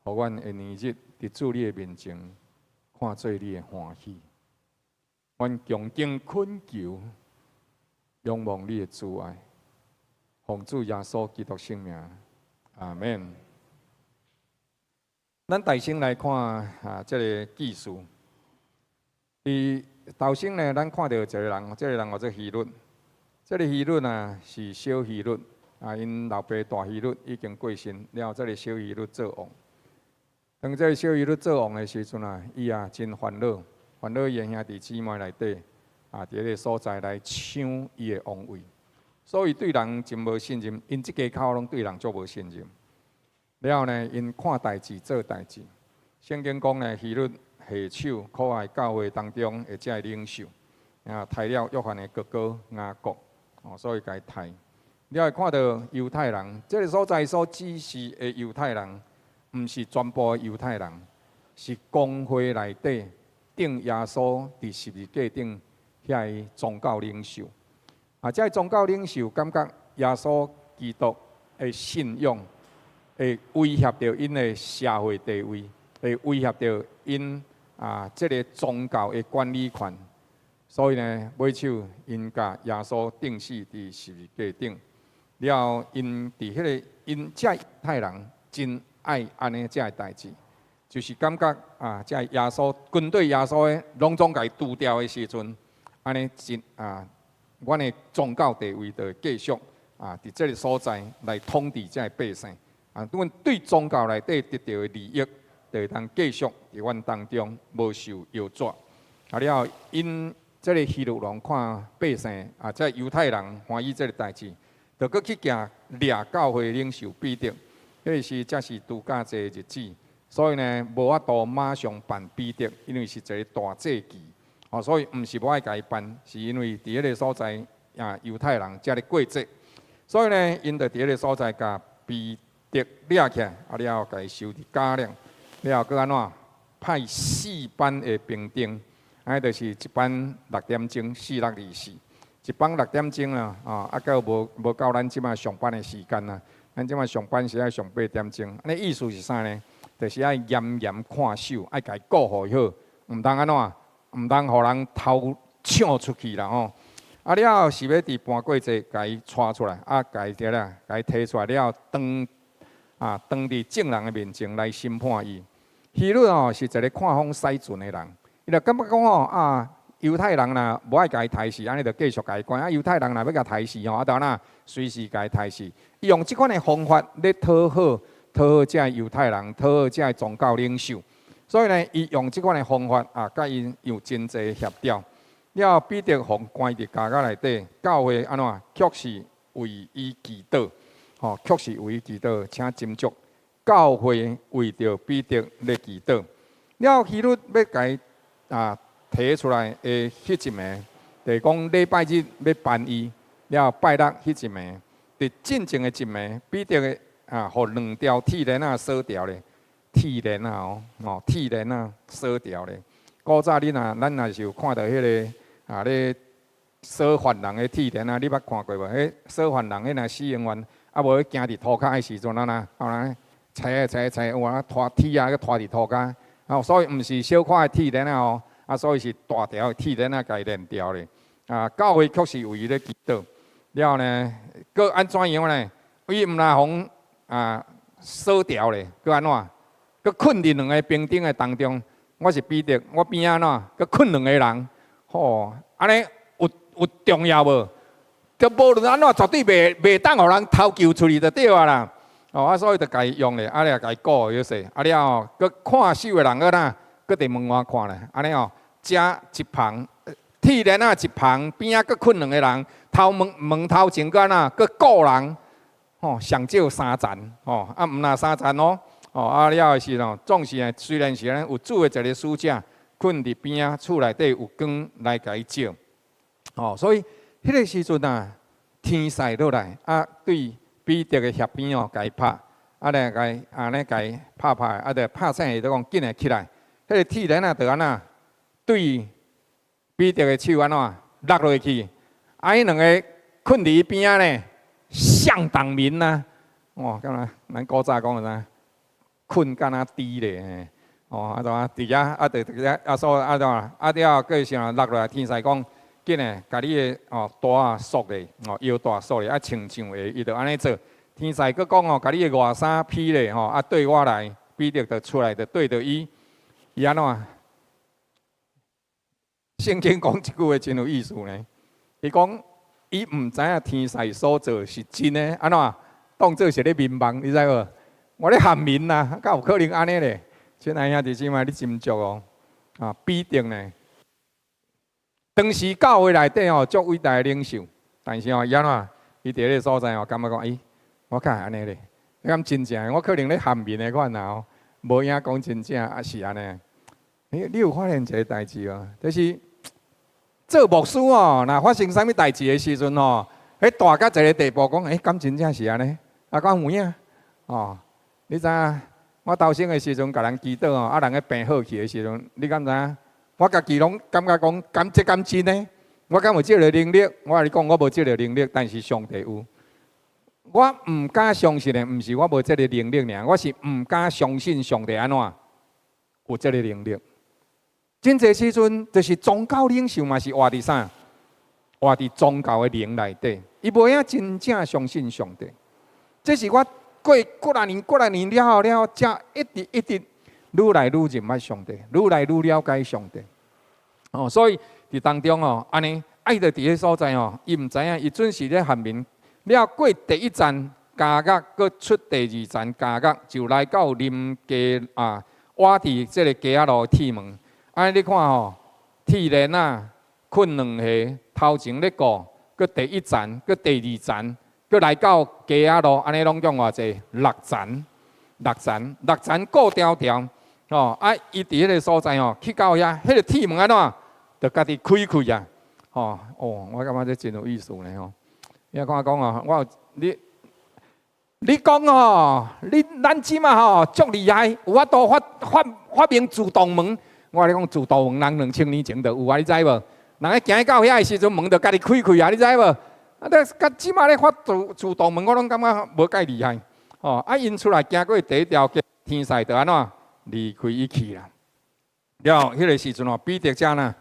予阮會年日佇主你的面前看做你的歡喜。阮恭敬懇求，仰望你的慈愛。奉主耶穌基督聖名，阿們。咱大先來看啊，這个記事。佇頭先呢，咱看著一个人，這个人叫做希律。這个希律啊，是小希律啊，𪜶老爸大希律已經過身了，這个小希律做王。當這个小希律做王的時陣啊，伊也真煩惱，煩惱伊的兄弟姊妹內底啊，佇彼个所在來搶伊的王位。所以對人真無信任，𪜶這家口攏對人足無信任。了後呢，𪜶看代誌做代誌。聖經講呢，希律下手苦害教會當中的這个領袖，啊，刣了約翰的哥哥雅各，哦，所以共伊刣。了後看著猶太人，這个所在所指示的猶太人，毋是全部的猶太人，是公會內底釘耶穌佇十字架頂遐个宗教領袖。啊！這个宗教領袖感覺耶穌基督的信仰會威脅著𪜶的社會地位，會威脅著𪜶啊這个宗教的管理權，所以呢，尾手𪜶共耶穌釘死佇十字架頂。了後，𪜶佇彼个𪜶這猶太人真愛按呢這个代誌，就是感覺啊，這耶穌軍隊耶穌的攏總共伊除掉的時陣，按呢真啊。阮的宗教地位就會繼續啊，佇這个所在來統治這个百姓啊。阮對宗教內底得著的利益，就會當繼續佇阮當中無受搖掣。啊了後，𪜶這个希律王看百姓啊，這猶太人歡喜這个代誌，就閣去行掠教會領袖彼得。彼个時才是度假節的日子，所以呢，無法度馬上辦彼得，因為是一个大祭期。哦，所以毋是無愛共伊辦，是因為佇彼个所在啊，猶太人才咧過節，所以呢，𪜶就佇彼个所在共彼得掠起來，啊了後共伊收佇監裡，了後閣按怎派四班的兵丁，按呢就是一班六點鐘，四六二四，一班六點鐘啊，啊，閣無夠咱這馬上班的時間啊，咱這馬上班是愛上八點鐘，按呢意思是啥呢？就是愛嚴嚴看守，愛共伊顧予好，毋通按怎？毋通予人偷搶出去啦吼！啊了後是欲佇盤過節，共伊帶出來，啊，共伊佇咧，共伊提出來了後，當啊當佇眾人的面前來審判伊。希律吼是一个看風使船的人，伊就感覺講吼啊，猶太人若無愛共伊刣死，按呢就繼續共伊關；啊，猶太人若欲共刣死吼，啊，就按怎隨時共伊刣死。伊用這款的方法咧討好討好這个猶太人，討好這个宗教領袖。所以呢，伊用這款的方法啊，佮𪜶有真濟協調。了後，彼得予關佇監獄內底，教會按怎？卻是為伊祈禱，吼，卻是為伊祈禱，請斟酌。教會為著彼得咧祈禱。了後，希律欲共伊啊提出來的彼一暝，就是講禮拜日欲辦伊，了後拜六彼一暝，佇進前的一暝，彼得的啊，予兩條鐵鏈仔鎖牢咧。鐵鏈仔哦，哦，鐵鏈仔鎖牢咧。古早你若咱若是有看著彼个啊咧鎖犯人的鐵鏈仔，你捌看過無？彼鎖犯人彼若死刑犯，啊無彼行佇塗跤的時陣，按怎，啊，踩踩踩，有啊拖鐵仔閣拖佇塗跤，啊，所以毋是小塊的鐵鏈仔哦，啊，所以是大條的鐵鏈仔共伊連牢咧。啊，教會確實為伊咧祈禱。了後呢，閣按怎樣呢？伊毋若予啊鎖牢咧，閣按怎？閣睏佇兩个兵丁的當中。我是彼得，我邊仔按怎？閣睏兩个人，吼，按呢有重要無？就無論按怎，絕對袂當予人偷救出去就對啊啦。哦，啊，所以就共伊用咧，啊，了共伊顧彼勢，啊了後，閣看守的人閣哪？閣佇門外看咧，按呢哦，遮一旁，鐵鏈仔一旁，邊仔閣睏兩个人，頭門門頭前閣按怎？閣顧人，吼，上少三層，吼，啊，毋若三層哦，吼，啊了的時陣，總是雖然是按呢，有主的一个使者睏佇邊仔，厝內底有光來共伊照，吼，所以彼个時陣啊，天使落來，啊，對彼得的額邊哦，共伊拍，啊來共伊按呢共伊拍拍，啊，就拍醒伊，就講緊來起來，彼个鐵鏈仔就按怎對彼得的手按怎落落去，啊，彼兩个睏佇伊邊仔呢，向當眠啊，哦，敢若咱古早講的啥，睏敢若豬咧，哦，啊怎啊，佇遐啊，佇遐啊，所啊怎啊，啊了後過時落落來，天使講，緊來，共你的哦帶仔束咧，哦腰帶束咧，啊穿上下，伊就按呢做。天使閣講哦，共你的外衫披咧，吼，啊綴我來，彼得就出來，就綴著伊，伊按怎？聖經講一句話真有意思呢。伊講伊毋知影天使所做是真的，按怎？當做是咧眠夢，你知無？我咧譀眠啊，敢有可能按呢咧？親愛兄弟姊妹，你斟酌哦。啊，彼得呢？當時教會內底哦，足偉大的領袖，但是哦，伊按怎？伊佇彼个所在哦，感覺講，欸，我敢會按呢咧？你敢真正？我可能咧譀眠的款啊，吼，無影講真正啊是按呢。你有發現一个代誌無？就是做牧師哦，若發生啥物代誌的時陣吼，彼大到一个地步，講，欸，敢真正是按呢？啊，敢有影？哦，你知影？我頭先的時陣，共人祈禱哦，啊，人咧病好去的時陣，你敢知影？我家己攏感覺講，敢這敢真的？我敢有這个能力？我共你講，我無這个能力，但是上帝有。我毋敢相信的，毋是我無這个能力爾，我是毋敢相信上帝按怎有這个能力。真濟時陣，就是宗教領袖嘛是活佇啥？活佇宗教的靈內底，伊無影真正相信上帝。這是我過幾若年、幾若年了後了後，才一直一直愈來愈認捌上帝，愈來愈了解上帝。哦，所以佇當中哦，按呢，愛著佇彼所在哦，伊毋知影，伊準是咧譀眠。了過第一層監獄，閣出第二層監獄，就來到臨街啊，倚佇這个街仔路的鐵門。按呢你看吼，鐵鏈仔，睏兩下，頭前咧顧，閣第一層，閣第二層，閣來到街仔路，按呢攏總偌濟？六層，六層，六層顧條條，吼啊！伊佇彼个所在吼，去到遐，彼个鐵門按怎？就家己開開啊！吼哦，我感覺這真有意思呢吼。你看講哦，我有你，你講哦，你咱這馬吼足厲害，有法度發明自動門。我共你講，自動門人2000年前就有啊，你知無？人咧行到遐的時陣，門就家己開開啊，你知無？啊，你佮這馬咧發自動門，我攏感覺無介厲害。吼，啊，𪜶出來行過第一條街，天使就按怎離開伊去啦。了後，彼个時陣哦，彼得才呢，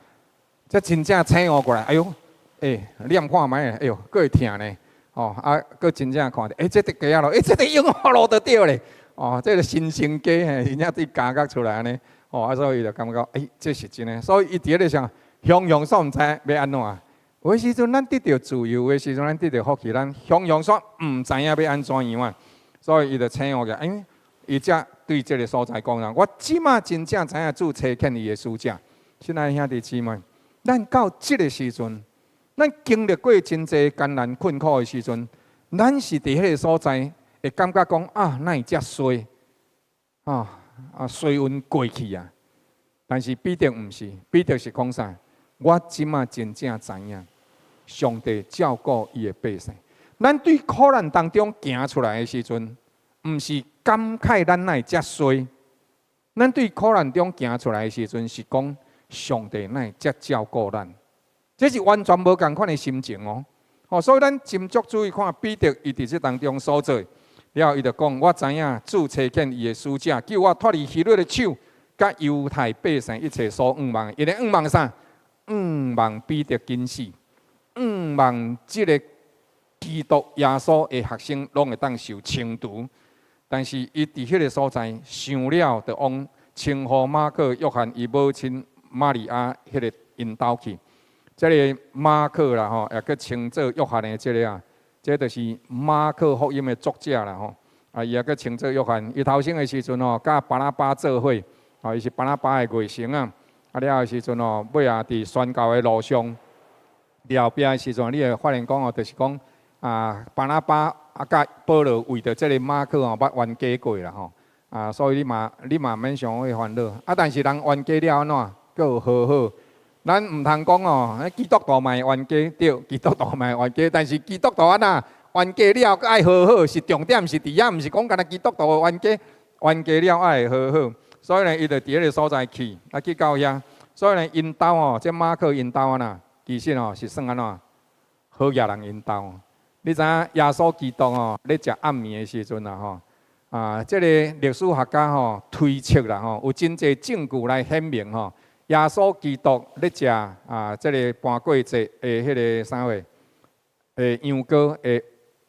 才真正醒悟過來。哎喲，欸，念看覓，哎喲，閣會疼呢。吼，啊，閣真正看著，欸，這個街仔路，欸，這個永和路就對咧。哦，這个新生街嘿，真正對監獄出來按呢。哦，啊，所以伊就感覺，欸，這是真的。所以伊佇彼个啥，雄雄煞毋知欲按怎。有的時陣咱得著自由，有的時陣咱得著福氣，咱雄雄煞毋知影欲按怎樣啊。所以伊就醒悟起來，因為伊才對這个所在講啦。我這馬真正知影主差遣伊的使者。親愛兄弟姊妹，咱到這个時陣，咱經歷過真濟艱難困苦的時陣，咱是佇彼个所在會感覺講啊，哪會遮衰？啊啊，衰運過去啊！但是彼得毋是，彼得是講啥？我這馬真正知影，上帝照顧伊的百姓。咱對苦難當中行出來的時陣，毋是感慨咱哪會遮衰。咱對苦難中行出來的時陣，是講上帝哪會遮照顧咱。這是完全無仝款的心情哦。哦，所以咱斟酌注意看彼得伊佇這當中所做，了後伊就講：我知影主差遣伊的使者，救我脫離希律的手，佮猶太百姓一切所向望的。𪜶咧向望啥？向望彼得緊死，向望這个基督耶穌的學生攏會當受清除。但是伊佇彼个所在想了，就往稱呼馬可、約翰伊母親瑪利亞彼个𪜶兜去。這个馬可啦吼，也閣稱做約翰的這个啊，這就是馬可福音的作者啦吼。啊，伊也閣稱做約翰。伊頭先的時陣吼，佮巴拿巴做伙，吼，伊是巴拿巴的外甥啊。啊了的時陣吼，尾仔佇宣教的路上，後壁的時陣，你會發現講哦，就是講啊，巴拿巴啊，佮保羅為著這个馬可吼，捌冤家過啦吼。啊，所以你嘛免傷過煩惱。啊，但是人冤家了按怎，閣有和好。咱毋通講哦，基督徒嘛會冤家，對，基督徒嘛會冤家，但是基督徒按怎冤家了，閣愛和好，是重點是佇遐，毋是講干焦基督徒冤家，冤家了愛和好。所以呢，伊就佇彼个所在去，啊去到遐，所以呢，𪜶兜哦，這馬可𪜶兜按怎，其實哦是算按怎好額人𪜶兜。你知影耶穌基督哦，咧食暗暝的時陣啊吼，啊，這个歷史學家吼推測啦吼，有真濟證據來顯明吼，耶穌基督咧食啊，這个盤過節的彼个啥貨，的羊羔的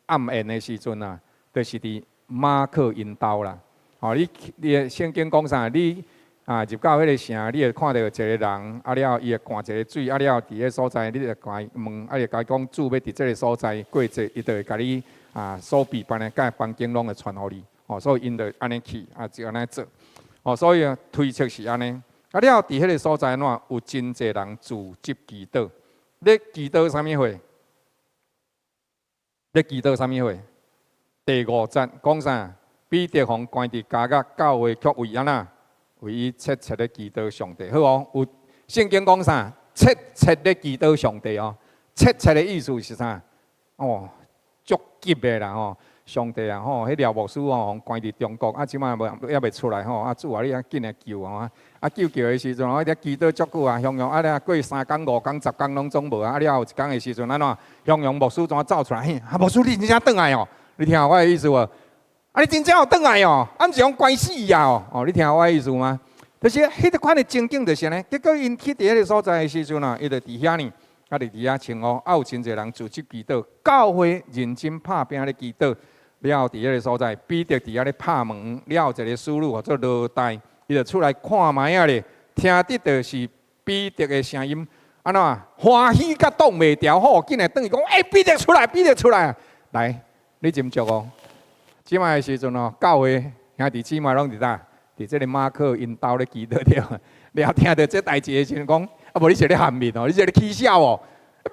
暗宴的時陣啊，就是佇馬可𪜶兜啦。吼，你的聖經講啥？你啊入到彼个城，你會看著一个人，啊了伊會灌一个水，啊了佇彼所在，你就共伊問，啊就共伊講主欲佇這个所在過節，伊就會共你啊所備辦的佮房間攏會傳予你。哦，所以𪜶就按呢去，啊就按呢做。哦，所以啊推測是按呢。啊了佇彼个所在按怎有真濟人聚集祈禱。咧祈禱啥物貨？咧祈禱啥物貨？第五節講啥？彼得予關佇監獄，教會卻為按怎？為伊切切咧祈禱上帝。好哦，有聖經講啥？切切咧祈禱上帝哦。切切的意思是啥？哦，足急的啦吼！上帝啊吼，彼廖牧師吼，關佇中國，啊，這擺無猶未出來吼，啊，主啊，你較緊來救吼啊！救救的時陣，我佇祈禱足久啊，雄雄啊，了過三工、五工、10工攏總無啊，啊了後一工的時陣，按怎？雄雄牧師怎走出來？嘿，啊，牧師你真正轉來哦？你聽我的意思無？啊，你真正有轉來哦？啊，毋是講關死啊？哦，哦，你聽我的意思嗎？就是彼个款的情景就是按呢，結果𪜶去佇彼个所在的時陣啊，伊就佇遐呢，啊，佇遐稱呼，啊，有真濟人聚集祈禱，教會認真拍拚咧祈禱。了後佇彼个所在，彼得佇遐咧拍門，了後一个使女號做羅黛，伊就出來看覓仔咧，聽得著是彼得的聲音，按怎歡喜甲擋袂牢吼，緊來轉去講，欸，彼得出來，彼得出來，來，你斟酌哦。這擺的時陣哦，教會兄弟姊妹攏佇佗？佇這个馬可𪜶兜咧祈禱對，了聽著這代誌的時陣講，啊無你是咧譀面哦，你是咧起痟哦？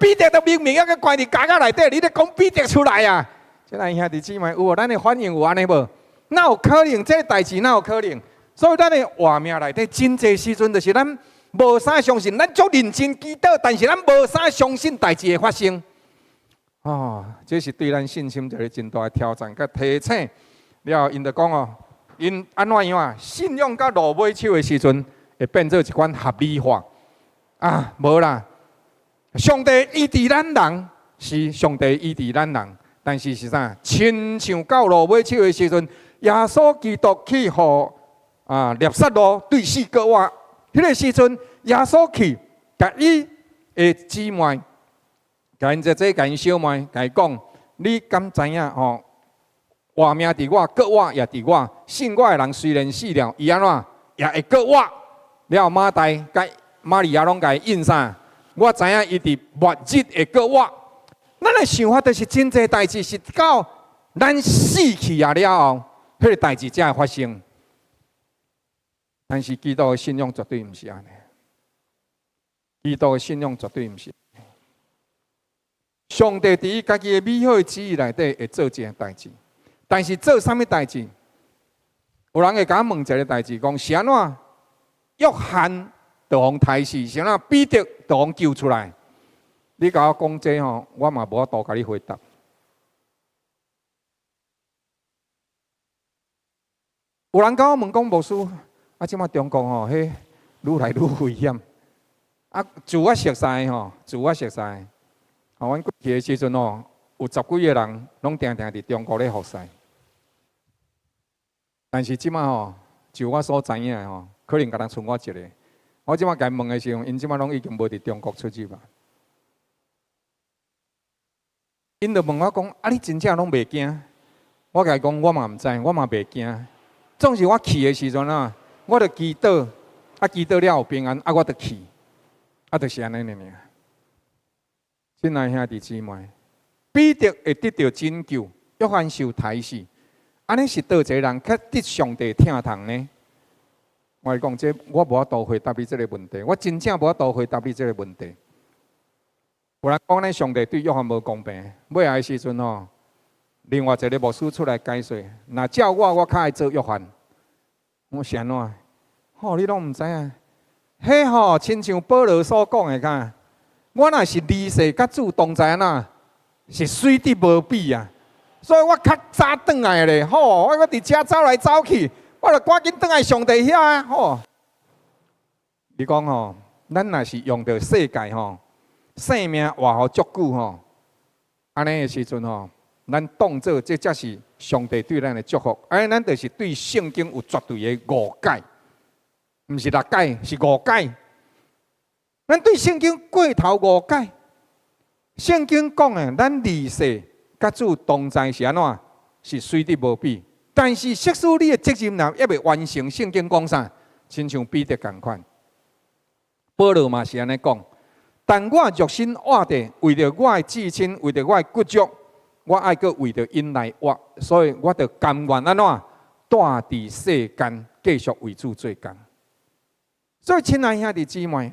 彼得都明明猶閣關佇監獄內底，你咧講彼得出來啊？親愛兄弟姊妹，有無？咱的反應有按呢無？哪有可能？這个代誌哪有可能？所以咱的活命內底真濟時陣，就是咱無啥相信，咱足認真祈禱，但是咱無啥相信代誌會發生。哦，這是對咱信心一个真大的挑戰佮提醒。了後，𪜶就講哦，𪜶按怎樣啊？信仰到落尾手的時陣，會變做一款合理化。啊，無啦！上帝醫治咱人，是上帝醫治咱人。但是是啥？親像到落尾手的時陣，耶穌基督去予啊，拉撒路對死閣活。彼个時陣，耶穌去，共伊的姊妹，共𪜶姐姐、共𪜶小妹，共伊講：你敢知影吼？活命佇我，閣活也佇我。信我的人雖然死了，伊按怎也會閣活。了後馬大佮瑪利亞攏共伊應啥？我知影伊佇末日會閣活。咱的想法就是真濟代誌是到咱死去啊了後，彼个代誌才會發生。但是基督的信仰絕對毋是按呢。基督的信仰絕對毋是。上帝佇伊家己的美好的旨意內底會做一件代誌，但是做啥物代誌？有人會共我問一个代誌，講是按怎？約翰就予刣死，是按怎？彼得就予救出來？你共我講這吼，我嘛無法度共你回答。有人共我問講，牧師，啊，這擺中國吼，彼愈來愈危險。啊，自我熟似吼，自我熟似。啊，阮過去的時陣吼，有十幾个人攏定定佇中國咧服侍。但是這擺吼，就我所知影的吼，可能敢若賰我一个。我這擺共𪜶問的時陣，𪜶這擺攏已經無佇中國出入啊。𪜶就問我講：啊，你真正攏袂驚？我共伊講，我嘛毋知，我嘛袂驚。總是我去的時陣啊，我就祈禱，啊祈禱了有平安，啊我就去，啊就是按呢爾爾。親愛兄弟姊妹，彼得會得著拯救，約翰受刣死，按呢是佗一個人較得上帝疼痛呢？我講這我無法度回答你這个問題，我真正無法度回答你這个問題。有人講呢，上帝對約翰無公平。尾仔的時陣吼，另外一个牧師出來解說，若照我，我較愛做約翰。我是按怎？吼，你攏毋知影？彼吼，親像保羅所講的敢？我若是離世佮主同在按怎？是媠得無比啊！所以我較早轉來咧，吼！我佇遮走來走去，我就趕緊轉來上帝遐啊！吼！你講吼，咱若是用著世界吼，生命活予足久吼，按呢的時陣吼，咱當做這才是上帝對咱的祝福。按呢咱就是對聖經有絕對的誤解，毋是搦解，是誤解。咱對聖經過頭誤解。聖經講的，咱離世佮主同在是按怎？是媠得無比。但是，即使你的責任若猶未完成，聖經講啥？親像彼得仝款，保羅嘛是按呢講。但我肉身活著，為著我的至親，為著我的骨肉，我愛閣為著𪜶來活，所以我就甘願按怎？蹛佇世間，繼續為主做工。所以，親愛兄弟姊妹，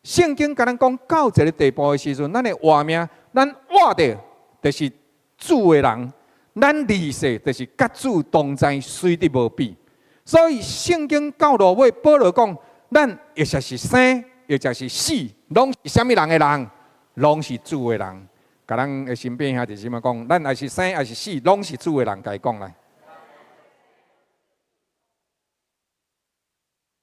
聖經共咱講到一个地步的時陣，咱的活命，咱活著就是主的人，咱離世就是佮主同在，媠得無比。所以聖經到落尾，保羅講，咱或者是生，或者是死，攏是啥物人的人？攏是主的人。共咱的身邊兄弟姊妹講，咱抑是生，抑是死，攏是主的人，共伊講來。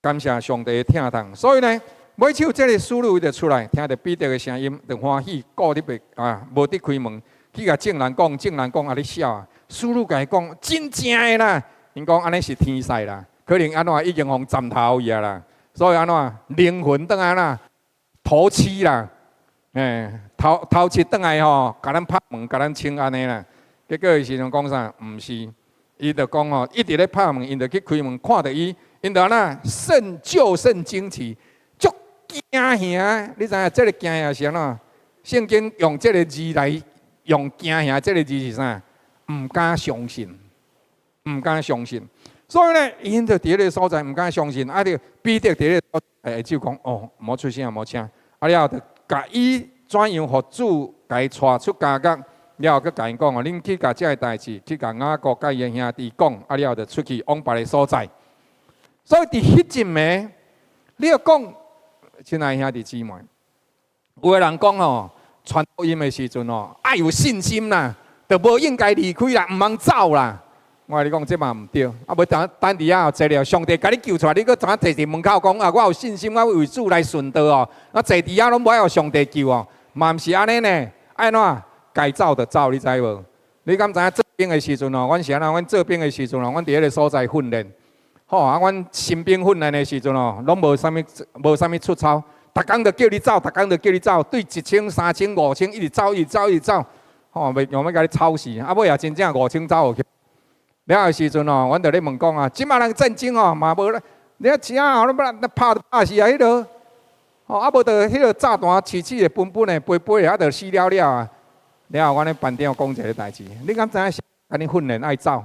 感謝上帝的疼痛。所以呢，尾手這个使女就出來，聽著彼得的聲音，就歡喜，顧得袂啊，無得開門，去共眾人講，眾人講啊，你痟啊！使女共伊講，真正的啦，𪜶講按呢是天使啦，可能按怎已經予斬頭去啊啦，所以按怎靈魂轉來啦，頭七啦，欸，頭頭七轉來吼，共咱拍門，共咱請安呢啦。結果的時陣講啥？毋是，伊就講吼，一直咧拍門，𪜶就去開門，看著伊，𪜶就按怎甚就甚驚奇，足驚嚇。你知影這个驚嚇是按怎？聖經用這个字來用驚嚇，這个字是啥？毋敢相信，毋敢相信。所以呢，𪜶就佇彼个所在毋敢相信，啊，就彼得佇彼个下就講哦，莫出聲，莫聲。啊了後就共伊怎樣予主共伊帶出監獄，了後閣共𪜶講哦，恁去共這个代誌，去共雅各佮伊的兄弟講，啊了後就出去往別个所在。所以佇彼陣暝，你欲講，親愛兄弟姊妹，有的人講哦，傳福音的時陣哦，愛有信心啦，就無應該離開啦，毋通走啦。我共你講，這嘛毋對。啊，無等等佇遐坐了，上帝共你救出來，你閣怎坐佇門口講啊？我有信心，我為主來順道哦。我坐佇遐攏無愛予上帝救哦，嘛毋是按呢呢？愛按怎？該走就走，你知無？你敢知影做兵的時陣哦？阮是按怎？阮做兵的時陣哦，阮佇彼个所在訓練。吼啊，阮新兵訓練的時陣哦，攏無啥物，無啥物出操，逐工就叫你走，逐工就叫你走，對1000、3000、5000，一直走，一直走，一直走，吼，袂用欲共你操死。啊，尾也真正5000走予去。了的時陣哦，阮就咧問講啊，這馬人戰爭哦，嘛無咧，你啊車哦，攏欲拍就拍死啊，彼落，吼啊無就彼落炸彈，刺刺的、笨笨的、飛飛的，啊就死了了啊。了後，阮咧班長講一个代誌，你敢知影？按呢訓練愛走，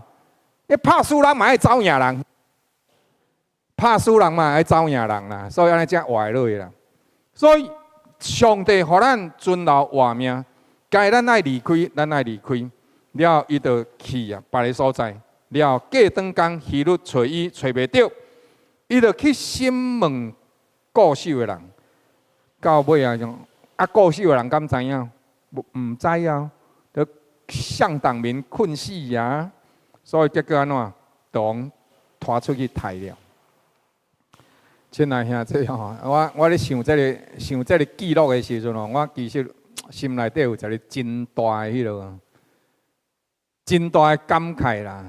你拍輸人嘛愛走贏人，拍輸人嘛愛走贏人啦，所以按呢才活會落去啦。所以上帝予咱存留活命，該咱愛離開，咱愛離開。了後，伊就去啊，別个所在。了後過轉工，希律揣伊揣袂著，伊就去審問固守的人。到尾啊，啊固守的人敢知影？毋知啊，就向黨民困死啊！所以結果按怎，就予拖出去刣了。親愛兄弟吼，我咧想這个想這个記錄的時陣吼，我其實心內底有一个真大的彼落，真大的感慨啦。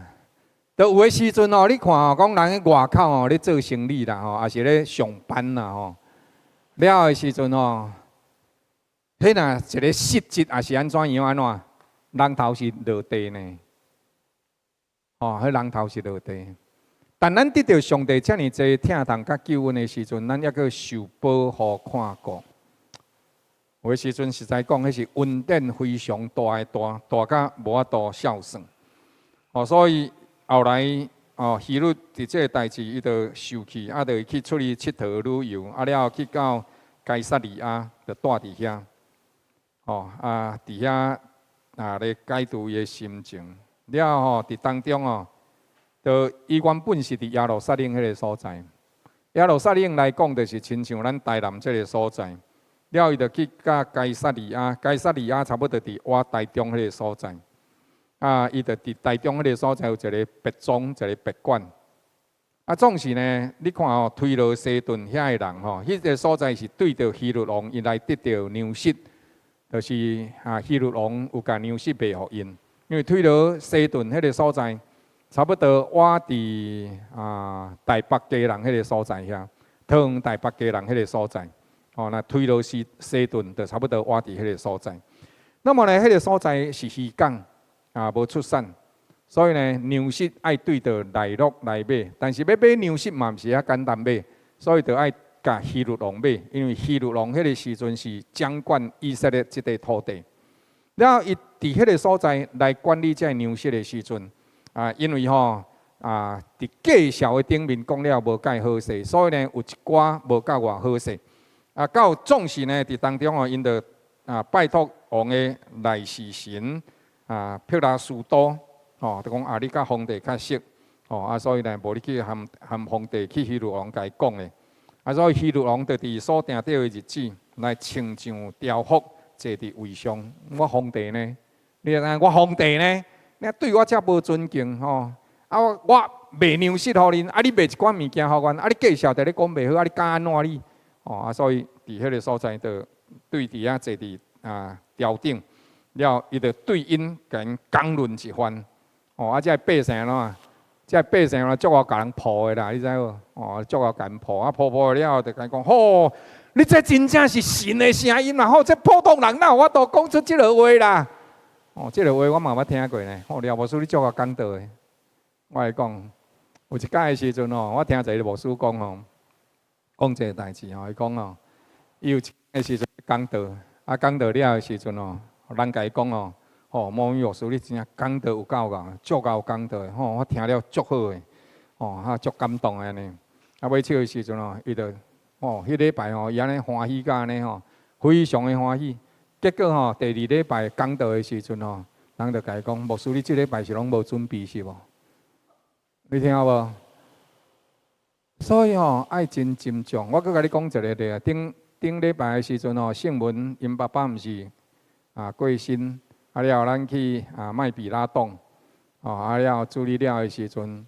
就有的時陣吼，你看吼，講人佇外口吼咧做生理啦吼，抑是咧上班啦吼，了的時陣吼，彼若一个失職，抑是按怎樣按怎，人頭是落地呢。哦，彼人頭是落地。但咱得著上帝遮爾濟疼痛佮救恩的時陣，咱猶閣受保護看顧。有的時陣實在講，彼是恩典非常大的大，大甲無法度數算。哦，所以後來哦，希律佇這个代誌，伊就受氣，啊，就去出去𨑨迌旅遊，啊了後去到該撒利亞，就蹛佇遐。哦，啊，佇遐啊咧解除伊的心情。了後吼，佇當中哦，就伊原本是佇耶路撒冷彼个所在。耶路撒冷來講，就是親像咱台南這个所在。了後伊就去佮該撒利亞，該撒利亞差不多佇倚台中彼个所在。啊，伊就佇台中彼个所在有一个別莊，一個別館。啊，總是呢，你看哦，推羅西頓遐的人吼，彼个所在是對著希律王，𪜶來得著糧食，就是啊，希律王有共糧食賣予𪜶。因為推羅西頓彼个所在，差不多倚佇啊台北基隆彼个所在遐，桃園台北基隆彼个所在，哦，那推羅西西頓就差不多倚佇彼个所在。那麼呢，彼个所在是漁港，啊，無出產，所以呢，糧食愛對著內陸來買，但是欲買糧食嘛毋是遐簡單買，所以就愛共希律王買，因為希律王彼个時陣是掌管以色列這塊土地。了後，伊佇彼個所在來管理這个糧食的時陣，啊，因為吼啊，佇介紹的頂面講了無蓋好勢，所以呢，有一寡無夠偌好勢。啊，到總是呢，佇當中哦，𪜶就啊拜託王的內侍臣啊，帕拉斯都，吼，就講啊，你佮皇帝較熟，吼啊，所以呢，無你去含含皇帝去希律王共伊講的。啊，所以希律王就佇所定著的日子來穿上朝服，坐佇位上。我皇帝呢？你知影我皇帝呢？你對我遮無尊敬吼！啊，我我賣糧食予恁，啊，你賣一寡物件予阮，啊，你介紹佇咧講袂好，啊，你敢按怎你？哦，啊，所以佇彼个所在，就對佇遐坐佇啊朝頂，了伊就對𪜶共𪜶講論一番。哦，啊，這个百姓按怎？這个百姓啊，足𠢕共人抱的啦，你知無？哦，足𠢕共人抱，啊，抱抱了後就共伊講：吼，你這真正是神的聲音啦！吼，這普通人哪有法度講出這个話啦？哦，這个話我嘛捌聽過呢。吼，廖牧師你足𠢕講道的。我來講，有一擺的時陣吼，我聽一个牧師講吼，講這个代誌吼，伊講吼，伊有一个時陣講道，啊講道了的時陣吼，人共伊講吼，吼，某某牧師你真正講道有夠𠢕，足𠢕講道的，吼，我聽了足好的，吼，啊足感動的按呢。啊尾手的時陣吼，伊就，哦，彼禮拜吼，伊按呢歡喜甲按呢吼，非常的歡喜。結果吼，第二禮拜講道的時陣吼，人就共伊講，牧師你這禮拜是攏無準備是無？你聽無？所以吼，愛真斟酌。我閣共你講一个例啊，頂頂禮拜的時陣吼，聖文𪜶爸爸毋是啊過身，啊了後咱去啊麥比拉洞，哦啊了後處理了的時陣，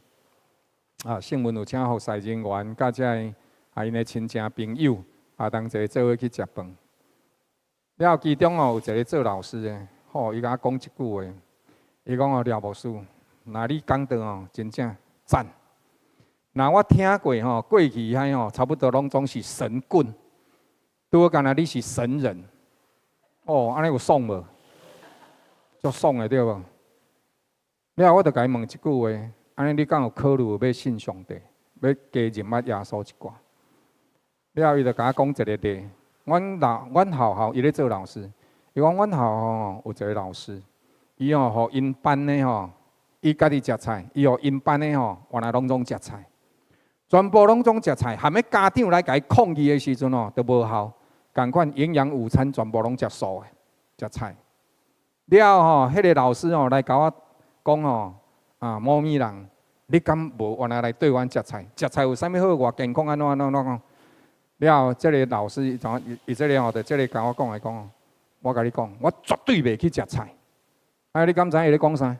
啊聖文有請服侍人員佮這个啊𪜶的親情朋友啊同齊做伙去食飯。了後其中哦有一个做老師的，吼伊共我講一句話，伊講哦廖牧師，若你講道哦真正讚。若我聽過吼，過去遐吼，差不多攏總是神棍，拄好敢若你是神人，哦，按呢有爽無？足爽的對無？了後我就共伊問一句話，按呢你敢有考慮欲信上帝，欲加認捌耶穌一寡？了後伊就共我講一個例，阮老阮學校伊咧做老師，伊講阮學校吼有一个老師，伊吼予𪜶班的吼，伊家己食菜，伊予𪜶班的吼，原來攏總食菜。全部攏總食菜，含彼家長來共伊抗議的時陣吼，都無效。仝款營養午餐全部攏食素的，食菜。了後吼，彼个老師吼來共我講吼，啊，某咪人，你敢無原來來對阮食菜？食菜有啥物好？偌健康按怎按怎按怎講？了後，這个老師伊怎伊這个吼，就這个共我講來講，我共你講，我絕對袂去食菜。啊，你敢知影伊咧講啥？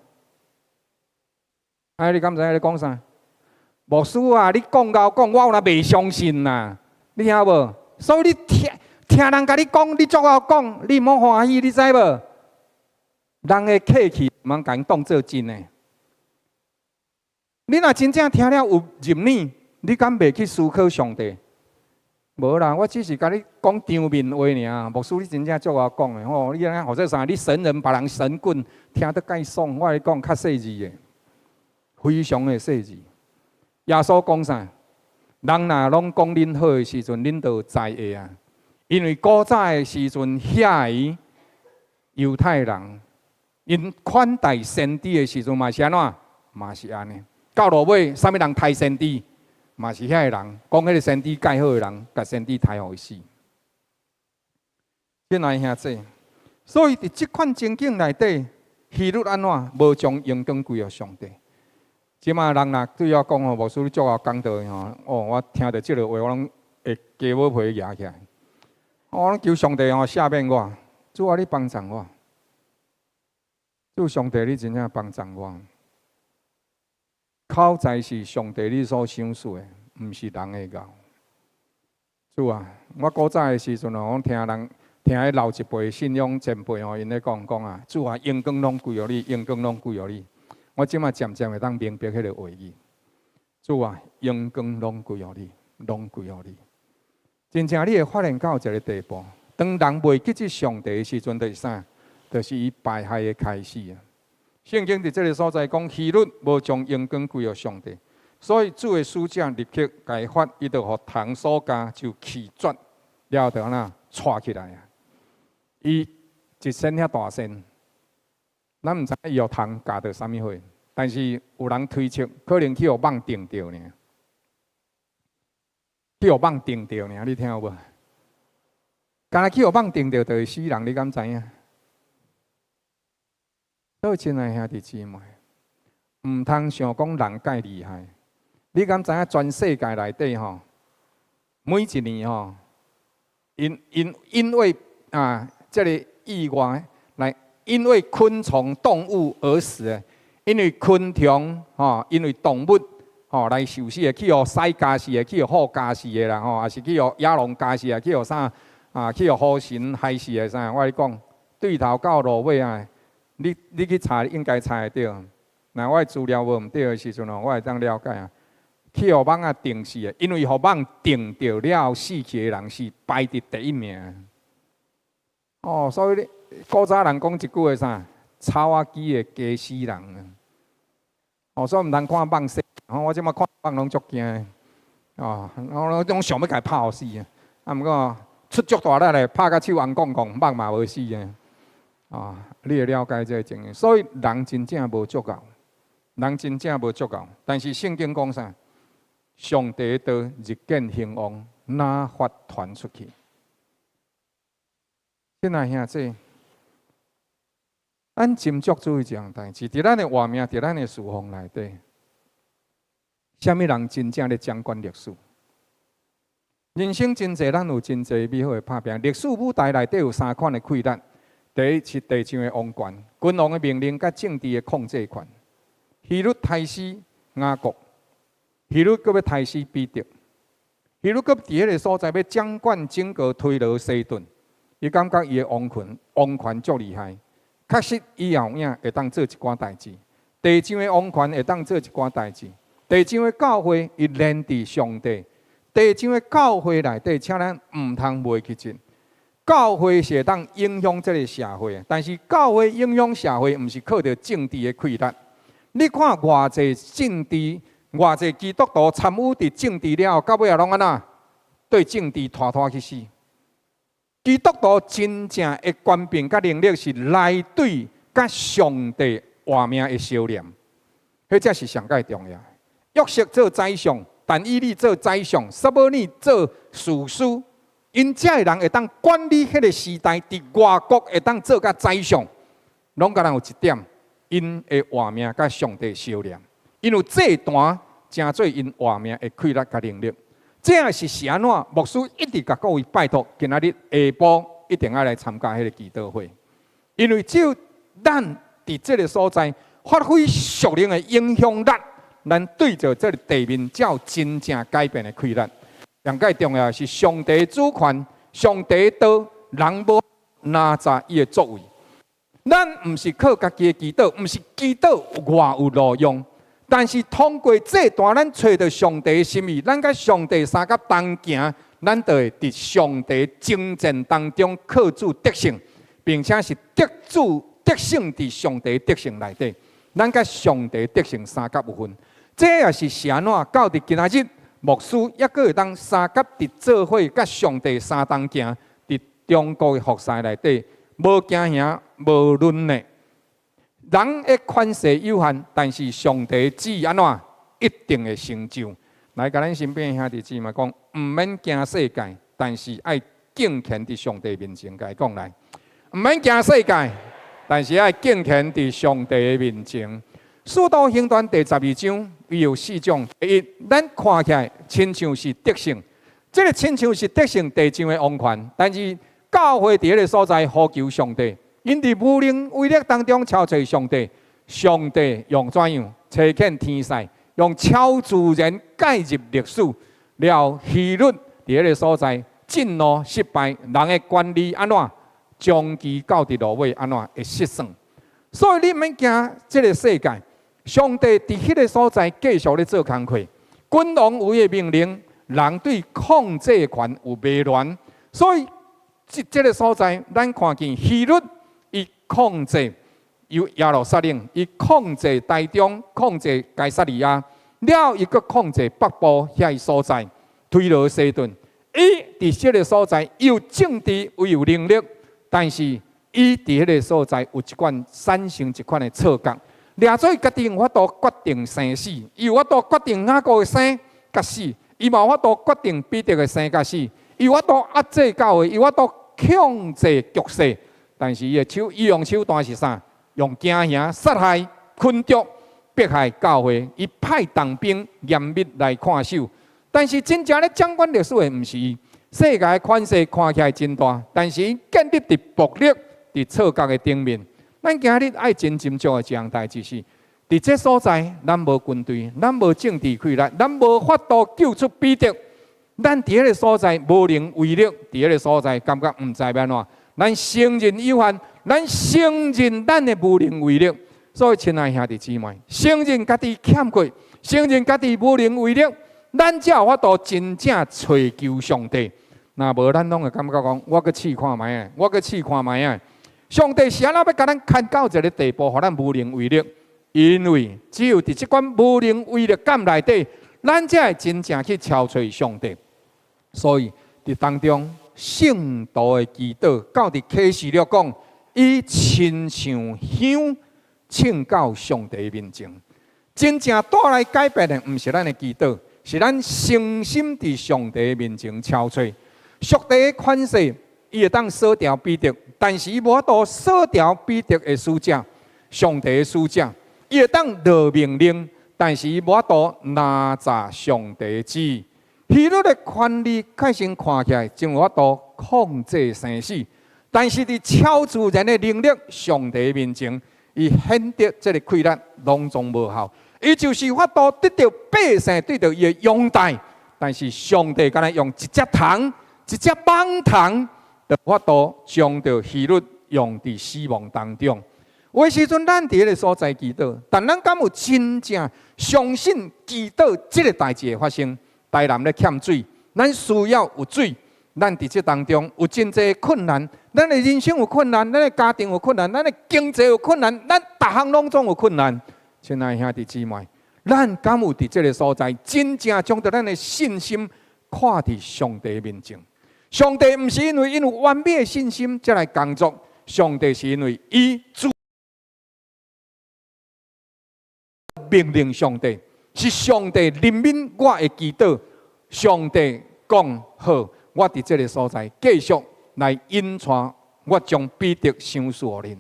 啊，你敢知影伊咧講啥？牧師啊，你講𠢕講，我有哪袂相信啦？你聽無？所以你聽聽人共你講，你足𠢕講，你毋好歡喜，你知無？人的客氣，毋通共𪜶當做真的。你若真正聽了有入耳，你敢袂去思考上帝？無啦，我只是共你講場面話爾。牧師，你真正足𠢕講的吼，你按呢予做啥？你神人別人神棍，聽得蓋爽。我共你講較細緻的，非常的細緻。耶穌講啥？人若攏講恁好的時陣，恁就有災禍啊！因為古早的時陣，遐个猶太人，𪜶款待先知的時陣嘛是按怎？嘛是按呢。到落尾，啥物人刣先知？嘛是遐个人，講彼个先知蓋好的人，共先知刣予伊死。親愛兄弟，所以佇這款情景內底，希律按怎無將榮光歸予上帝？這馬人若對我講吼，牧師你足𠢕講道的吼，哦，我聽著這个話，我攏會雞母皮蜈起來。我攏求上帝吼赦免我，主啊，你幫助我。主上帝，你真正幫助我。口才是上帝你所賞賜的，毋是人的𠢕。主啊，我古早的時陣哦，我聽人聽彼老一輩信仰前輩吼，𪜶咧講講啊，主啊，榮光攏歸予你，榮光攏歸予你。我這馬漸漸會當明白彼个話語。主啊，榮光攏歸予你，攏歸予你。真正你會發現到一个地步，當人袂記得上帝的時陣，就是啥？就是伊敗害的開始啊！聖經佇這个所在講，希律無將榮光歸予上帝，所以主的使者立刻共伊發，伊就予蟲所咬，就氣絕，了後就按怎掣起來啊！伊一身遐大身，咱毋知伊予蟲咬著啥物貨，但是有人推測，可能去予蠓叮著爾，去予蠓叮著爾，你聽有無？敢若去予蠓叮著，就會死人，你敢知影？所以，親愛兄弟姊妹，毋通想講人蓋厲害。你敢知影全世界內底吼，每一年吼，因為啊，這个意外來，因為昆蟲動物而死的，因為昆蟲吼，因為動物吼來受死的，去予獅咬死的，去予虎咬死的啦吼，抑是去予野狼咬死的，去予啥啊？去予虎神害死的啥？我共你講，對頭到落尾啊！你去查應該查會著。若我的資料無毋對的時陣吼，我會當了解啊。去予蠓仔叮死的，因為予蠓叮著了後死去的人是排佇第一名。哦，所以你古早人講一句話啥？草仔機會加死人啊！哦，所以毋通看蠓死。我這馬看蠓攏足驚的。哦，我攏想欲共伊拍予死啊！啊，毋過出足大力咧，拍甲手紅摃摃，蠓嘛無死啊！啊，你會了解這个情形，所以人真正無足夠，人真正無足夠。但是聖經講啥？上帝的道日見興旺，哪法傳出去？親愛兄弟，咱斟酌注意一項代誌，佇咱的活命，佇咱的侍奉內底，啥物人真正咧掌管歷史？人生真濟，咱有真濟美好的拍拼。歷史舞台內底有三款的氣力。第一是地上的王權、君王的命令佮政治的控制權。希律刣死雅各，希律閣欲刣死彼得，希律閣佇彼个所在欲掌管整個推羅西頓，伊感覺伊的王權足厲害，確實伊也有影會當做一寡代誌。地上的王權會當做一寡代誌，地上的教會伊連佇上帝，地上的教會內底，請咱毋通袂記得。教會是會當影響這个社會，但是教會影響社會，毋是靠著政治的氣力。你看偌濟政治，偌濟基督徒參與佇政治了後，到尾仔攏按怎？對政治拖拖去死。基督徒真正的權柄佮能力是來對佮上帝活命的相連，彼才是上蓋重要。約瑟做宰相，但以理做宰相，撒母耳做士師。𪜶遮的人會當管理彼个時代，佇外國會當做甲宰相，攏敢若有一點，𪜶的活命佮上帝相連，𪜶有祭壇，成做𪜶活命的氣力佮能力。這是按怎？牧師一直共各位拜託，今仔日下晡一定愛來參加彼个祈禱會，因為只有咱佇這个所在發揮屬靈的影響力，咱對著這个地面才有真正改變的氣力。上蓋重要的是上帝主權，上帝道，人無哪知伊的作為。咱毋是靠家己的祈禱，毋是祈禱偌有路用，但是通過祭壇，咱揣著上帝的心意，咱佮上帝相佮同行，咱就會佇上帝征戰當中靠主得勝，並且是得主得勝佇上帝得勝內底。咱佮上帝得勝相佮有份，這也是是按怎到佇今仔日，牧師猶閣會當相佮佇做伙佮上帝相同行，佇中國的服侍內底，無驚嚇，無論的。人的權勢有限，但是上帝旨意按怎一定會成就。來，共咱身邊兄弟姊妹講，毋免驚世界，但是愛敬虔佇上帝面前。共伊講來，毋免驚世界，但是愛敬虔佇上帝的面前。使徒行傳第十二章，伊有四種。第一，咱看起來親像是得勝，這個親像是得勝地上的王權，但是教會佇彼个所在呼求上帝，𪜶佇無能為力當中敲揣上帝，上帝用怎樣？差遣天使，用超自然介入歷史，了希律佇彼个所在震怒失敗，人的權力按怎？終其到佇落尾按怎會失算？所以你毋免驚這个世界，上帝佇彼个所在繼續咧做工課，君王有伊的命令，人對控制權有迷戀，所以這這个所在，咱看見希律伊控制由耶路撒冷，伊控制台中，控制該撒利亞，了伊閣控制北部遐个所在，推羅西頓。伊佇這个所在有政治，有能力，但是伊佇彼个所在有一款產生一款的錯覺，掠做伊家己有法度決定生死，伊有法度決定雅各的生佮死，伊嘛有法度決定彼得的生佮死，伊有法度壓制教會，伊有法度控制局勢，但是伊的手，伊用手段是啥？用驚嚇、殺害、困著、迫害教會，伊派重兵嚴密來看守。但是真正咧掌管歷史的毋是伊，世界的權勢看起來真大，但是伊建立佇暴力、佇錯覺的頂面。咱今日愛真斟酌的一項代誌是，佇這所在，咱無軍隊，咱無政治氣力，咱無法度救出彼得。咱佇彼个所在無能為力，佇彼个所在感覺毋知欲按怎。咱承認有限，咱承認咱的無能為力。所以，親愛兄弟姊妹，承認家己欠缺，承認家己無能為力，咱才有法度真正揣求上帝。若無，咱攏會感覺講，我閣試看覓啊，我閣試看覓啊。上帝是按怎欲共咱牽到一个地步，予咱無能為力？因為只有佇這款無能為力感內底，咱才會真正去敲揣上帝。所以，佇當中聖徒的祈禱，到佇啟示錄講，伊親像香，衝到上帝面前。真正帶來改變的，毋是咱的祈禱，是咱誠心佇上帝面前敲揣。上帝的權勢，伊會當鎖牢彼得，但是伊無法度鎖牢彼得的使者，上帝的使者，伊會當落命令，但是伊無法度攔阻上帝的旨意。希律的權力確實看起來真有法度控制生死，但是佇超自然的能力上帝面前，伊顯得這个氣力攏總無效。伊就是有法度得著百姓對著伊的擁戴，但是上帝敢若用一隻蟲、一隻蠓蟲，就有法度將著希律用佇死亡當中。有的時陣，咱佇彼个所在祈禱，但咱敢有真正相信祈禱這个代誌會發生？台南咧欠水，咱需要有水。咱佇這當中有真濟困難，咱的人生有困難，咱的家庭有困難，咱的經濟有困難，咱逐項攏總有困難。親愛兄弟姊妹，咱敢有佇這个所在真正將著咱的信心看佇上帝面前？上帝毋是因為𪜶有完美的信心才來工作，上帝是因為伊主命令上帝，是上帝憐憫我的祈禱。上帝講好，我佇這个所在繼續來引帶我將彼得賞賜予恁，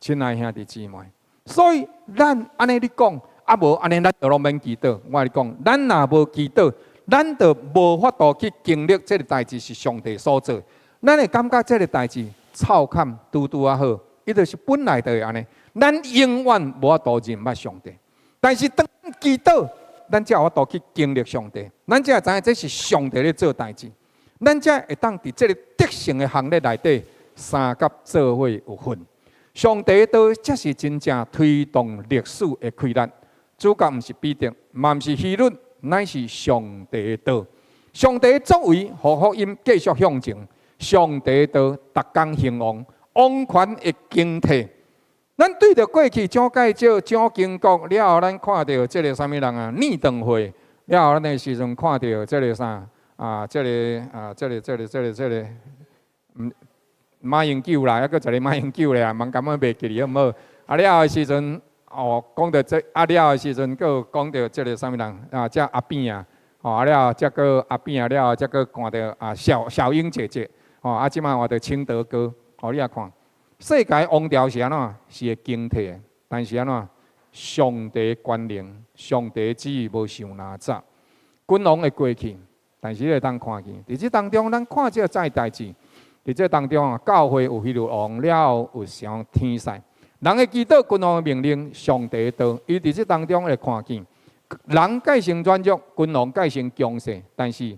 親愛兄弟姊妹。所以咱按呢咧講，啊無按呢，咱就攏免祈禱。我共你講，咱若無祈禱，咱就無法度去經歷這个代誌是上帝所做。咱會感覺這个代誌臭坎拄拄仔好，伊就是本來就會按呢。咱永遠無法度認捌上帝，但是當祈禱，咱才有法度去經歷上帝，咱才會知影這是上帝咧做代誌，咱才會當佇這个得勝的行列內底相佮做伙有份。上帝的道才是真正推動歷史的氣力。主角毋是彼得，嘛毋是希律，乃是上帝的道。上帝作為，予福音繼續向前。上帝道逐工興旺，王權會更替。咱對著過去蔣介石、蔣經國了後，咱看著這个啥物人啊？李登輝了後，咱的時陣看著這个啥啊？這个啊，這个、這个、這个、這个，馬英九啦，抑閣一个馬英九咧，茫感覺袂記哩好毋好？啊了後的時陣，哦，講著這啊了後的時陣，閣有講著這个啥物人啊？這阿扁啊，哦啊了後，才閣阿扁啊了後，才閣看著啊小小英姐姐，哦啊這擺換著清德哥，哦你也看，世界王朝是按怎？是會更替的，但是按怎？上帝權能，上帝旨意無受哪早，君王會過去，但是你會當看見，佇這當中，咱看這個代誌。佇這當中啊，教會有希律王了後有上天使，人會祈禱君王的命令，上帝的道。伊佇這當中會看見，人改成軟弱，君王改成強勢，但是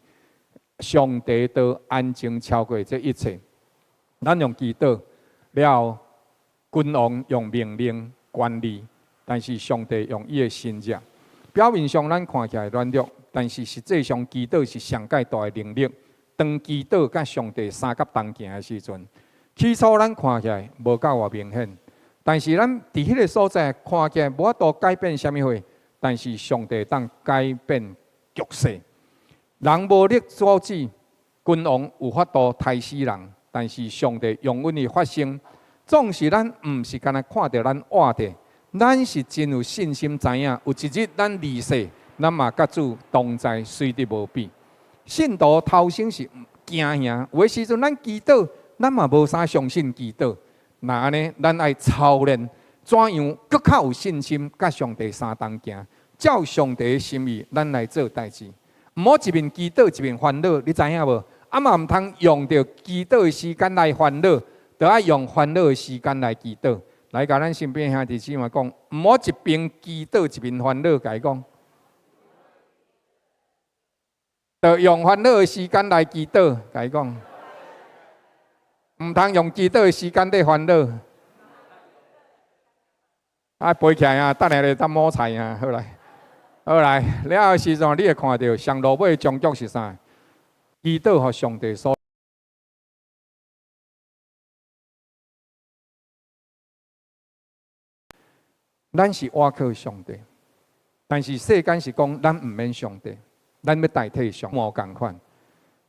上帝道安靜超過這一切。咱用祈禱了後，君王用命令管理，但是上帝用伊的神蹟。表面上咱看起來軟弱，但是實際上祈禱是上蓋大的能力。當祈禱佮上帝相佮同行的時陣，起初咱看起來無夠偌明顯，但是咱佇彼个所在看起來無法度改變啥物貨，但是上帝當改變局勢。人無力阻止，君王有法度刣死人，但是上帝容允伊發生。總是咱毋是干焦看著咱活著，咱是真有信心知影，有一日咱離世，咱嘛佮主同在，隨得無比。信徒頭先是驚嚇，有的時陣咱祈禱，咱嘛無啥相信祈禱。若按呢，咱愛操練怎樣閣較有信心，佮上帝相同行，照上帝的心意，咱來做代誌。毋好一面祈禱一面煩惱，你知影無？啊嘛毋通用著祈禱的時間來煩惱，著愛用煩惱的時間來祈禱。來，共咱身邊兄弟姊妹講，毋好一邊祈禱一邊煩惱，共伊講。著用煩惱的時間來祈禱，共伊講，毋通用祈禱的時間佇煩惱。啊，背起來啊，等下咧當摸菜啊，好來，好來，了後時陣你會看著上落尾終局是啥？祈禱予上帝所。咱是倚靠上帝，但是世間是講咱毋免上帝，咱欲代替上帝無仝款。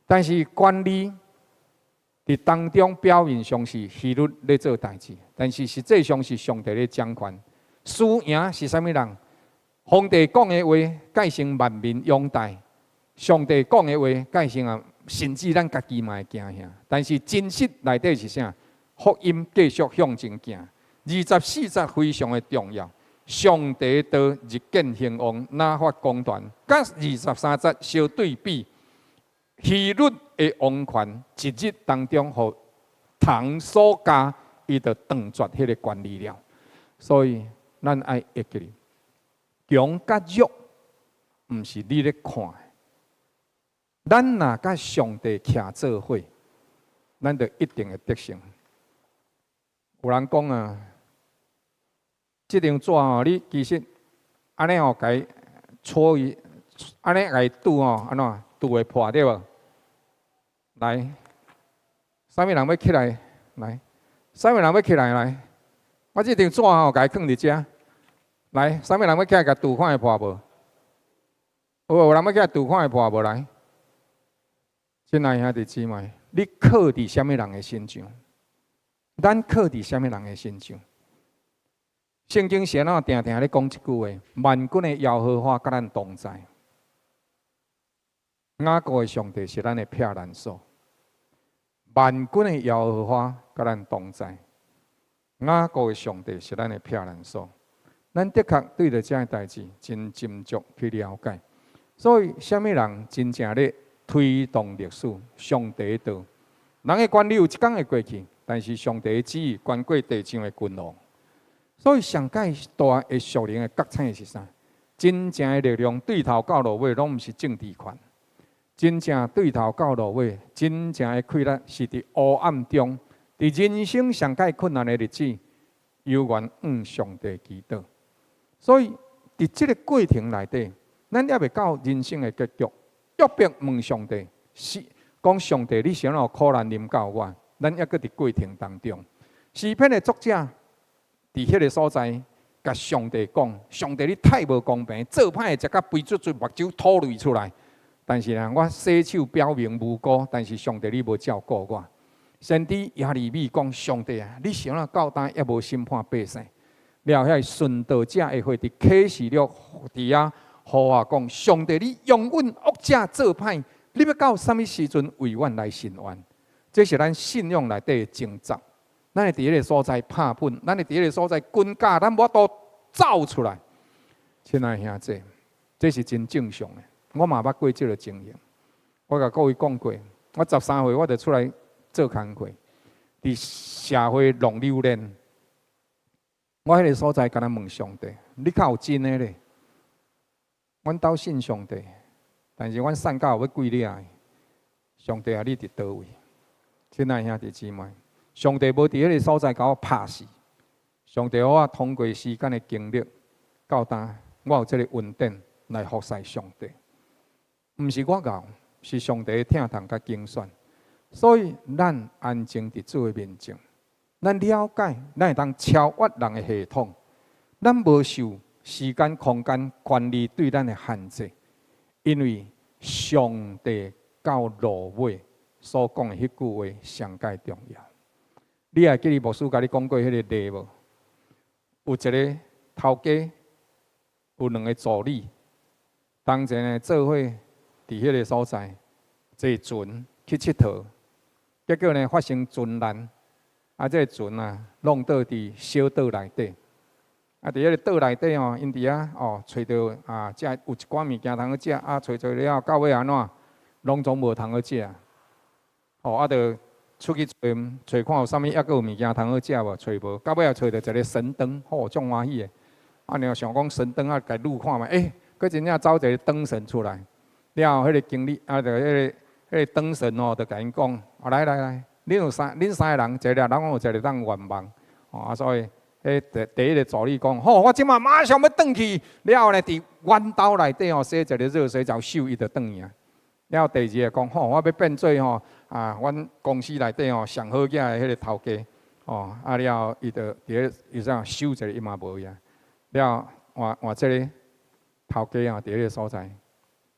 但是權力佇當中表面上是希律咧做代誌，但是實際上是上帝咧掌權。輸贏是啥物人？皇帝講的話，改成萬民擁戴；上帝講的話，改成啊，甚至咱家己嘛會驚嚇。但是真實內底是啥？福音繼續向前行。24節非常的重要。上帝道日見興旺，哪發公權？佮23節相對比，希律的王權一日當中，予蟲所咬，伊就斷絕彼个權利了。所以咱愛會記得，強佮弱，毋是你咧看的。咱若佮上帝徛做伙，咱就一定會得勝。有人講啊，這張紙吼，你其實按呢吼，共伊搓伊，按呢共伊拄吼，按怎拄會破對無？來，啥物人欲起來？來，啥物人欲起來？來，我這張紙吼，共伊囥佇遮。來，啥物人欲起來共拄看會破無？有無人欲起來拄看會破無？來，親愛兄弟姊妹，你靠佇啥物人的身上？咱靠佇啥物人的身上？聖經是按怎定定咧講這句話：萬軍的耶和華佮咱同在。雅各的上帝是咱的避難所。萬軍的耶和華佮咱同在。雅各的上帝是咱的避難所。咱的確對著這个代誌真斟酌去了解。所以，啥物人真正咧推動歷史？上帝的道。人的權力有一工會過去，但是上帝的旨意懸過地上的君王。所以上蓋大的屬靈的覺醒是啥？真正的力量對頭到落尾，攏毋是政治權。真正對頭到落尾，真正的氣力是佇黑暗中，佇人生上蓋困難的日子，猶原向上帝祈禱。所以佇這个過程內底，咱猶未到人生的結局。約伯問上帝，是講上帝，你是按怎苦難臨到我？咱猶閣佇過程當中，詩篇的作者佇彼个所在，共上帝講：上帝，你太無公平，做歹的食甲肥嘟嘟，目睭吐淚出來。但是呢，我洗手表明無辜，但是上帝你無照顧我。先知耶利米講：上帝啊，你是按怎到今猶無審判百姓？了後，遐殉道者的會佇啟示錄佇遐呼喊講：上帝，你容忍惡者做歹，你欲到啥物時陣為阮來伸冤？這是咱信仰內底的掙扎。咱會佇彼个所在拍噴，咱會佇彼个所在滾架，咱無法度走出來。親愛兄弟，這是真正常的。我嘛捌過這个經驗。我共各位講過，我13歲我就出來做工課，佇社會弄榴蓮。我彼个所在，敢若問上帝：你較有真的咧？阮兜信上帝，但是阮散到欲幾領的？上帝啊，你佇佗位？親愛兄弟姊妹，上帝無佇彼个所在共我拍死。上帝予我通過時間的經歷，到今我有這个恩典來服侍上帝。毋是我𠢕，是上帝的疼痛佮揀選。所以咱安靜佇主的面前，咱了解，咱會當超越人的系統，咱無受時間、空間、權力對咱的限制，因為上帝到落尾所講的彼句話上蓋重要。你還記得牧師共你講過彼个例無？有一个頭家，有兩個助理，當前呢做伙佇彼个所在坐船去𨑨迌，結果呢發生船難，啊，這个船啊弄倒佇小島內底，啊，佇彼个島內底哦，𪜶佇遐哦揣著啊，食有一寡物件通好食，啊，揣揣了後到尾按怎，攏總無通好食，哦，啊，就出去揣揣看有啥物猶閣有物件通好食無？揣無，到尾也揣著一个神燈，吼，足歡喜的。啊，然後想講神燈啊，共揄看覓，欸，閣真正走一个燈神出來。了後，彼个經理啊，就彼个燈神哦，就共𪜶講：啊，來來來，恁三个人，一个人攏有一个當願望。哦，啊，所以，彼第一个助理講：吼，我這馬馬上欲轉去。了後呢，佇阮兜內底哦，洗一个熱水澡，秀伊就轉去啊。了後第二个講：吼，我欲變做吼啊，阮公司內底吼上好額的彼个頭家。哦，啊了後，伊就佇咧伊怎收一个伊嘛無去啊。了後換換這个頭家啊，佇彼个所在，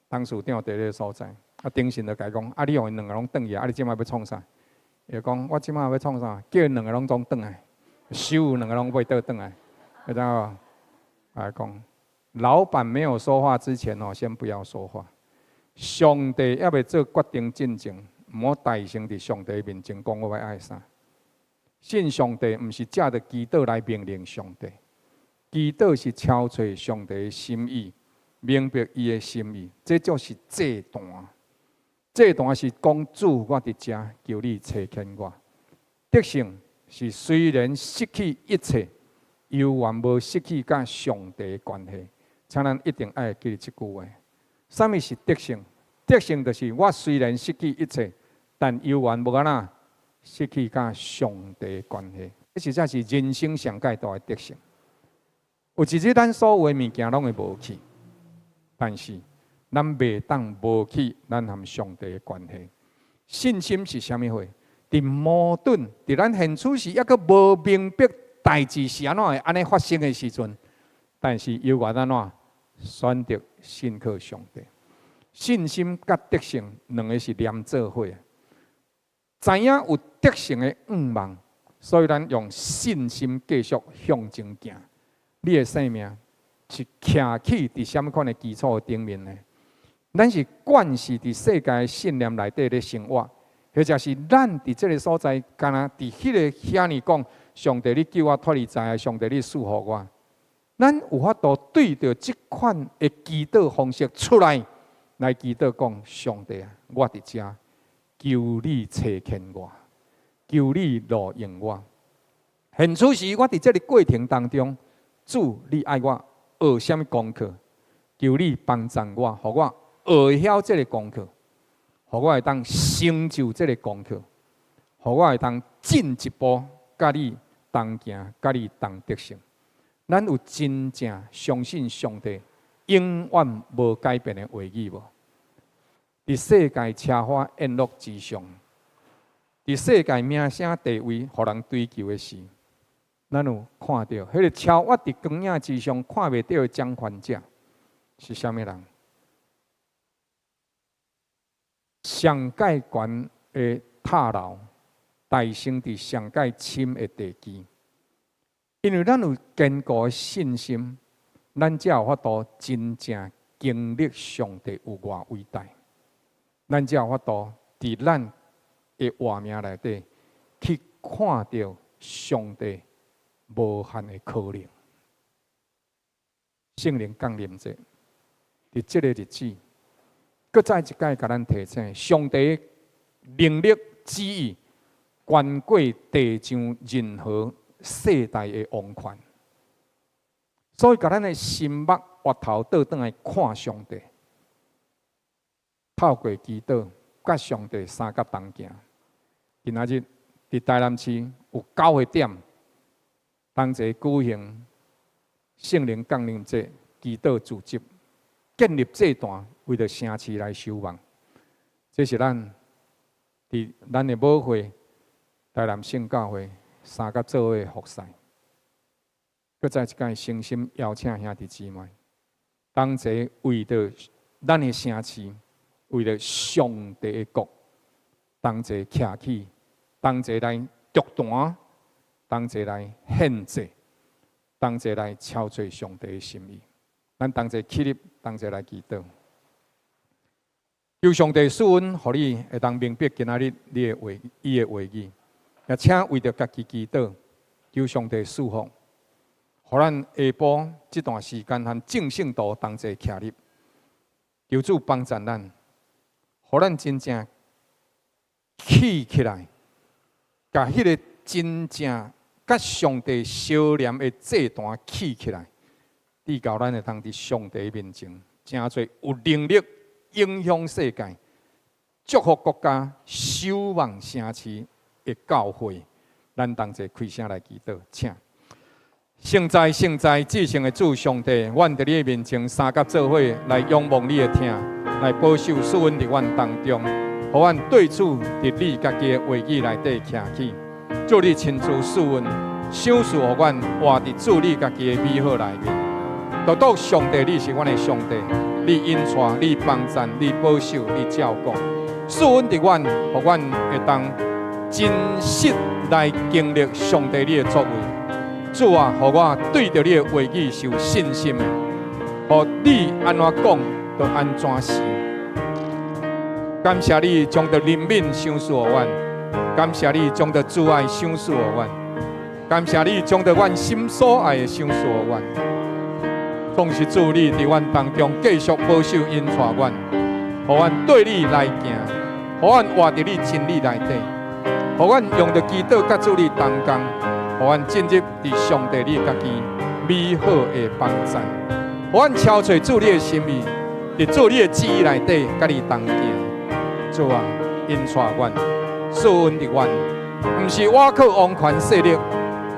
董事長佇彼个所在，啊，燈神就共伊講：啊，你予𪜶兩个攏轉去啊，你這馬欲創啥？伊就講：我這馬欲創啥？叫𪜶兩个攏總轉來，收兩个攏袂倒轉來，你知無？來講，老闆沒有說話之前哦，先不要說話。上帝猶未做決定進前，毋好大聲佇上帝面前講我欲愛啥。信上帝毋是藉著祈禱來命令上帝，祈禱是敲揣上帝的心意，明白伊的心意，這就是祭壇。祭壇是講主，我佇遮求你差遣我。得勝是雖然失去一切，猶原無失去佮上帝的關係。請咱一定愛記得這句話。啥物是得勝？得勝就是我雖然失去一切，但猶原無按怎失去佮上帝的關係。這實在是人生上蓋大的得勝。有一日，咱所有的物件攏會無去，但是咱袂當無去咱和上帝的關係。信心是啥物貨？佇矛盾，佇咱現處時猶閣無明白代誌是按怎會按呢發生的時陣，但是猶原按怎選擇信靠上帝。信心佮得勝兩个是連做伙。知影有得勝的願望，所以咱用信心繼續向前行。你的生命是徛起佇啥物款的基礎頂面呢？咱是慣勢佇世界的信念內底咧生活，或者是咱佇這个所在，敢若佇彼个遐爾講，上帝你救我脫離災害，上帝你賜福我。咱有法度對著這款的祈禱方式出來，來祈禱講，上帝啊，我佇遮，求你差遣我，求你路用我。現此時我佇這个過程當中，主你愛我學啥物功課？求你幫助我，予我學曉這个功課，予我會當成就這个功課，予我會當進一步佮你同行，佮你同得勝。咱有真正相信上帝永遠無改變的話語無？佇世界奢華宴樂之上，佇世界名聲地位，予人追求的時，咱有看著彼个超越佇光影之上看袂著的掌權者是啥物人？上蓋懸的塔樓，提升佇上蓋深的地基。因為咱有堅固的信心，咱才有法度真正經歷上帝有偌偉大。咱才有法度佇咱的活命內底去看著上帝無限的可能。聖靈降臨節，佇這个日子，閣再一擺共咱提醒，上帝能力旨意懸過地上任何世代的王權，所以共咱的心目額頭倒轉來看上帝。透過祈禱，佮上帝相佮同行。今仔日佇台南市有九個點，同齊舉行聖靈降臨節祈禱組織，建立祭壇，為著城市來守望。這是咱佇咱的母會台南聖教會相佮做伙服侍。閣再一擺誠心邀請兄弟姊妹，同齊為著咱的城市，為著上帝的國，同齊徛起，同齊來築壇，同齊來獻祭，同齊來朝揣上帝的心意。咱同齊起立，同齊來祈禱。求上帝賜恩，予你會當明白今仔日你的話，伊的話語。也請為著家己祈禱，求上帝賜福，予咱下晡這段時間和眾聖徒同齊徛立，求主幫助咱，予咱真正起起來，共彼个真正佮上帝相連的祭壇起起來，直到咱會當佇上帝面前，成做有能力影響世界、祝福國家、守望城市的教會。咱同齊開聲來祈禱，請。聖哉聖哉，至聖的主上帝，阮佇你的面前相佮做伙來仰望你的疼，來保守賜恩佇阮當中，予阮對主佇你家己的話語內底徛起。主你親自賜恩，賞賜予阮活佇主你家己的美好內面。獨獨上帝，你是阮的上帝，你引帶、你幫贊、你保守、你照顧，賜恩佇阮，予阮會當真實來經歷上帝你的作為。主啊，予我對著你的話語是有信心的，予你按怎講，就按怎是。感謝你將著憐憫賞賜予阮，感謝你將著慈愛賞賜予阮，感謝你將著阮心所愛的賞賜予阮。總是主你佇阮當中繼續保守引帶阮，予阮對你來行，予阮活佇你真理內底，予阮用著祈禱佮主你同工，予阮進入佇上帝你家己美好的幫贊，予阮朝揣主你的心意，佇主你的旨意內底佮你同行。主啊，引帶阮，賜恩佇阮，毋是倚靠王權勢力，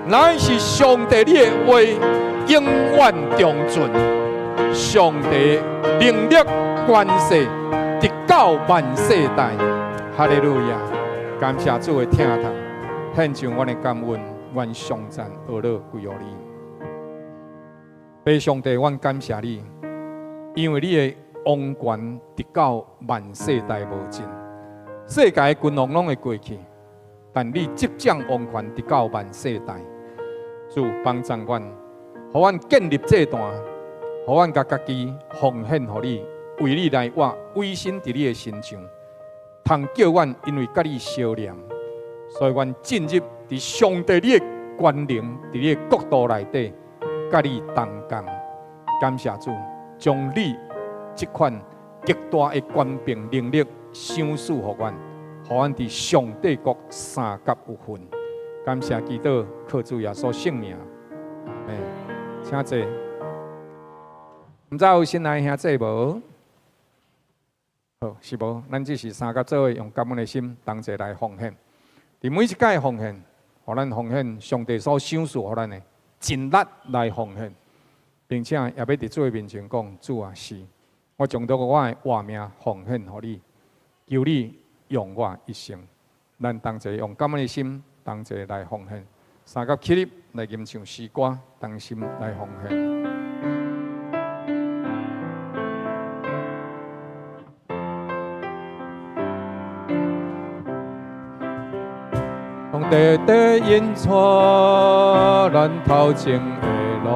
乃是上帝你的話永遠長存。上帝能力權勢，直到萬世代。哈利路亞！感謝主的疼痛，獻上阮的感恩，阮頌讚呵咾歸予你。父上帝，阮感謝你，因為你的王權直到萬世代無盡，世界的君王攏會過去，但你執掌王權直到萬世代。主幫助阮，予阮建立祭壇，予阮共家己奉獻予你，為你來活，委身佇你的身上，通叫阮因為佮你相連，所以阮進入佇上帝你的權能，佇你的國度內底，佮你同工。感謝主，將你這款極大的權柄能力賞賜予阮，予阮佇上帝國相佮有份。感謝祈禱，靠主耶穌聖名。阿們，請坐。毋知有新來兄弟無？好，是無？咱只是相佮做伙，用感恩的心同齊來奉獻。佇每一擺奉獻，予咱奉獻上帝所賞賜予咱的，盡力來奉獻，並且也欲佇主的面前講：主啊，是我將著我的活命奉獻予你。求你用我一生。咱同齊用感恩的心，同齊來奉獻。三甲起立來吟唱詩歌，同心來奉獻。上帝的引帶咱頭前的路，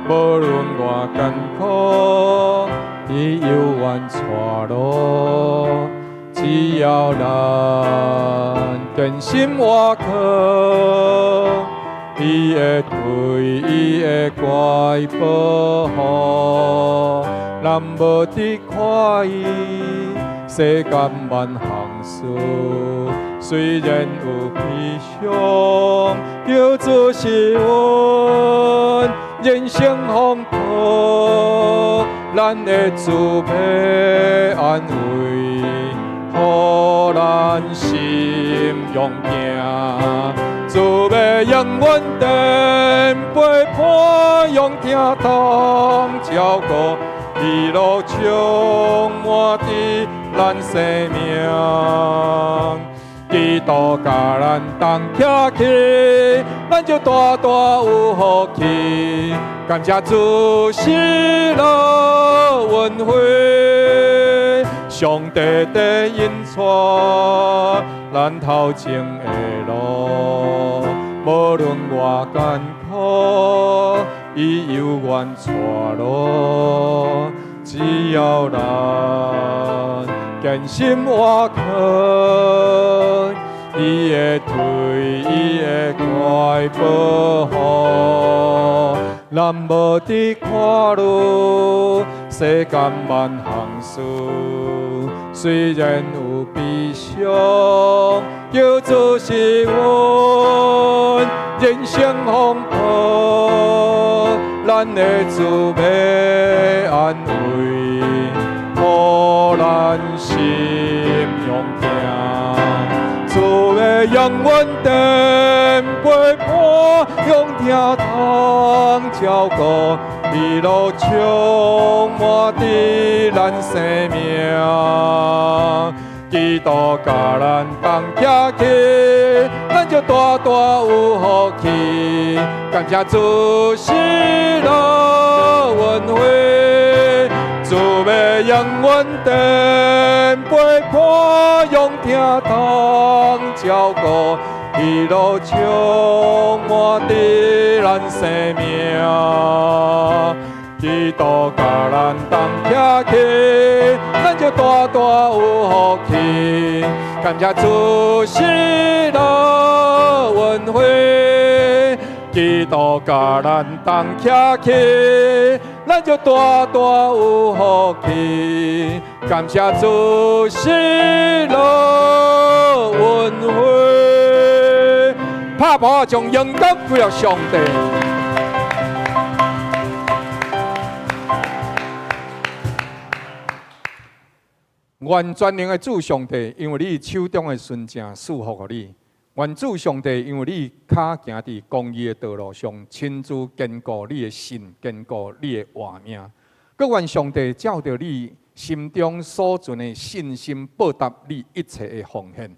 無論偌艱苦，伊猶原帶路。只要咱堅心倚靠，伊會對伊會掛保護，咱無佇看伊世間萬項事，雖然有悲傷，求主是阮人生風波，咱的主欲安慰，予咱心勇行。主欲永遠的陪伴，用疼痛照顧，喜樂充滿佇咱生命。基督佮咱同徛起，咱就大大有福氣。感謝主喜樂恩惠，上帝的引帶咱頭前的路，無論偌艱苦，伊猶原帶路。只要咱堅心倚靠，伊會對伊會掛保護，咱無佇看慮世間萬項事，雖然有悲傷，求主是阮人生風波，咱的主欲安慰，予咱心勇行。主欲永遠的陪伴，用疼痛照顧，喜樂充滿佇咱生命。基督佮咱同徛起，咱就大大有福氣。感謝主喜樂恩惠，主欲永遠的陪伴，用疼痛照顧，喜樂充滿佇咱生命。基督佮咱同徛起，咱就大大有福氣。感謝主喜樂恩惠，基督佮咱同徛起，咱就大大有福氣。感謝主喜樂恩惠，拍鼓將榮光歸予上帝。願全能的主上帝，因為你手中的純正賜福予你。願主上帝，因為你跤行佇公義的道路上，親自堅固你的信，堅固你的活命。閣願上帝照著你心中所存的信心，報答你一切的奉獻。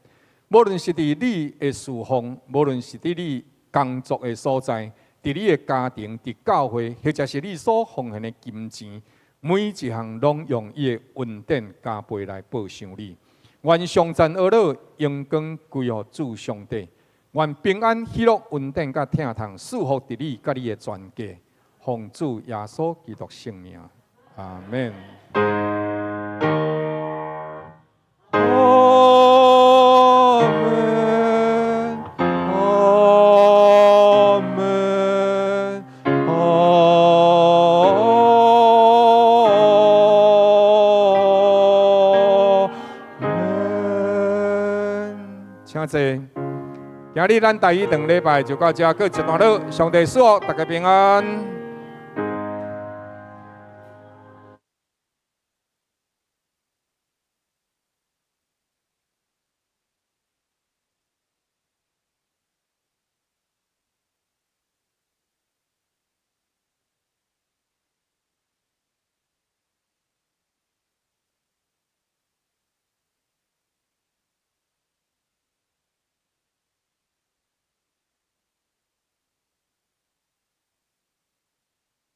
無論是佇你的事奉，無論是佇你工作的所在，佇你的家庭、佇教會，或者是你所奉獻的金錢，每一項攏用伊的恩典加倍來報償你。願頌讚呵咾榮光歸予主上帝。願平安、喜樂、恩典佮疼痛賜福佇你佮你的全家。奉主耶穌基督聖名，阿門。阿門，阿門，阿門。請坐。今日咱台語堂禮拜就到這，閣一段落。上帝賜福，大家平安。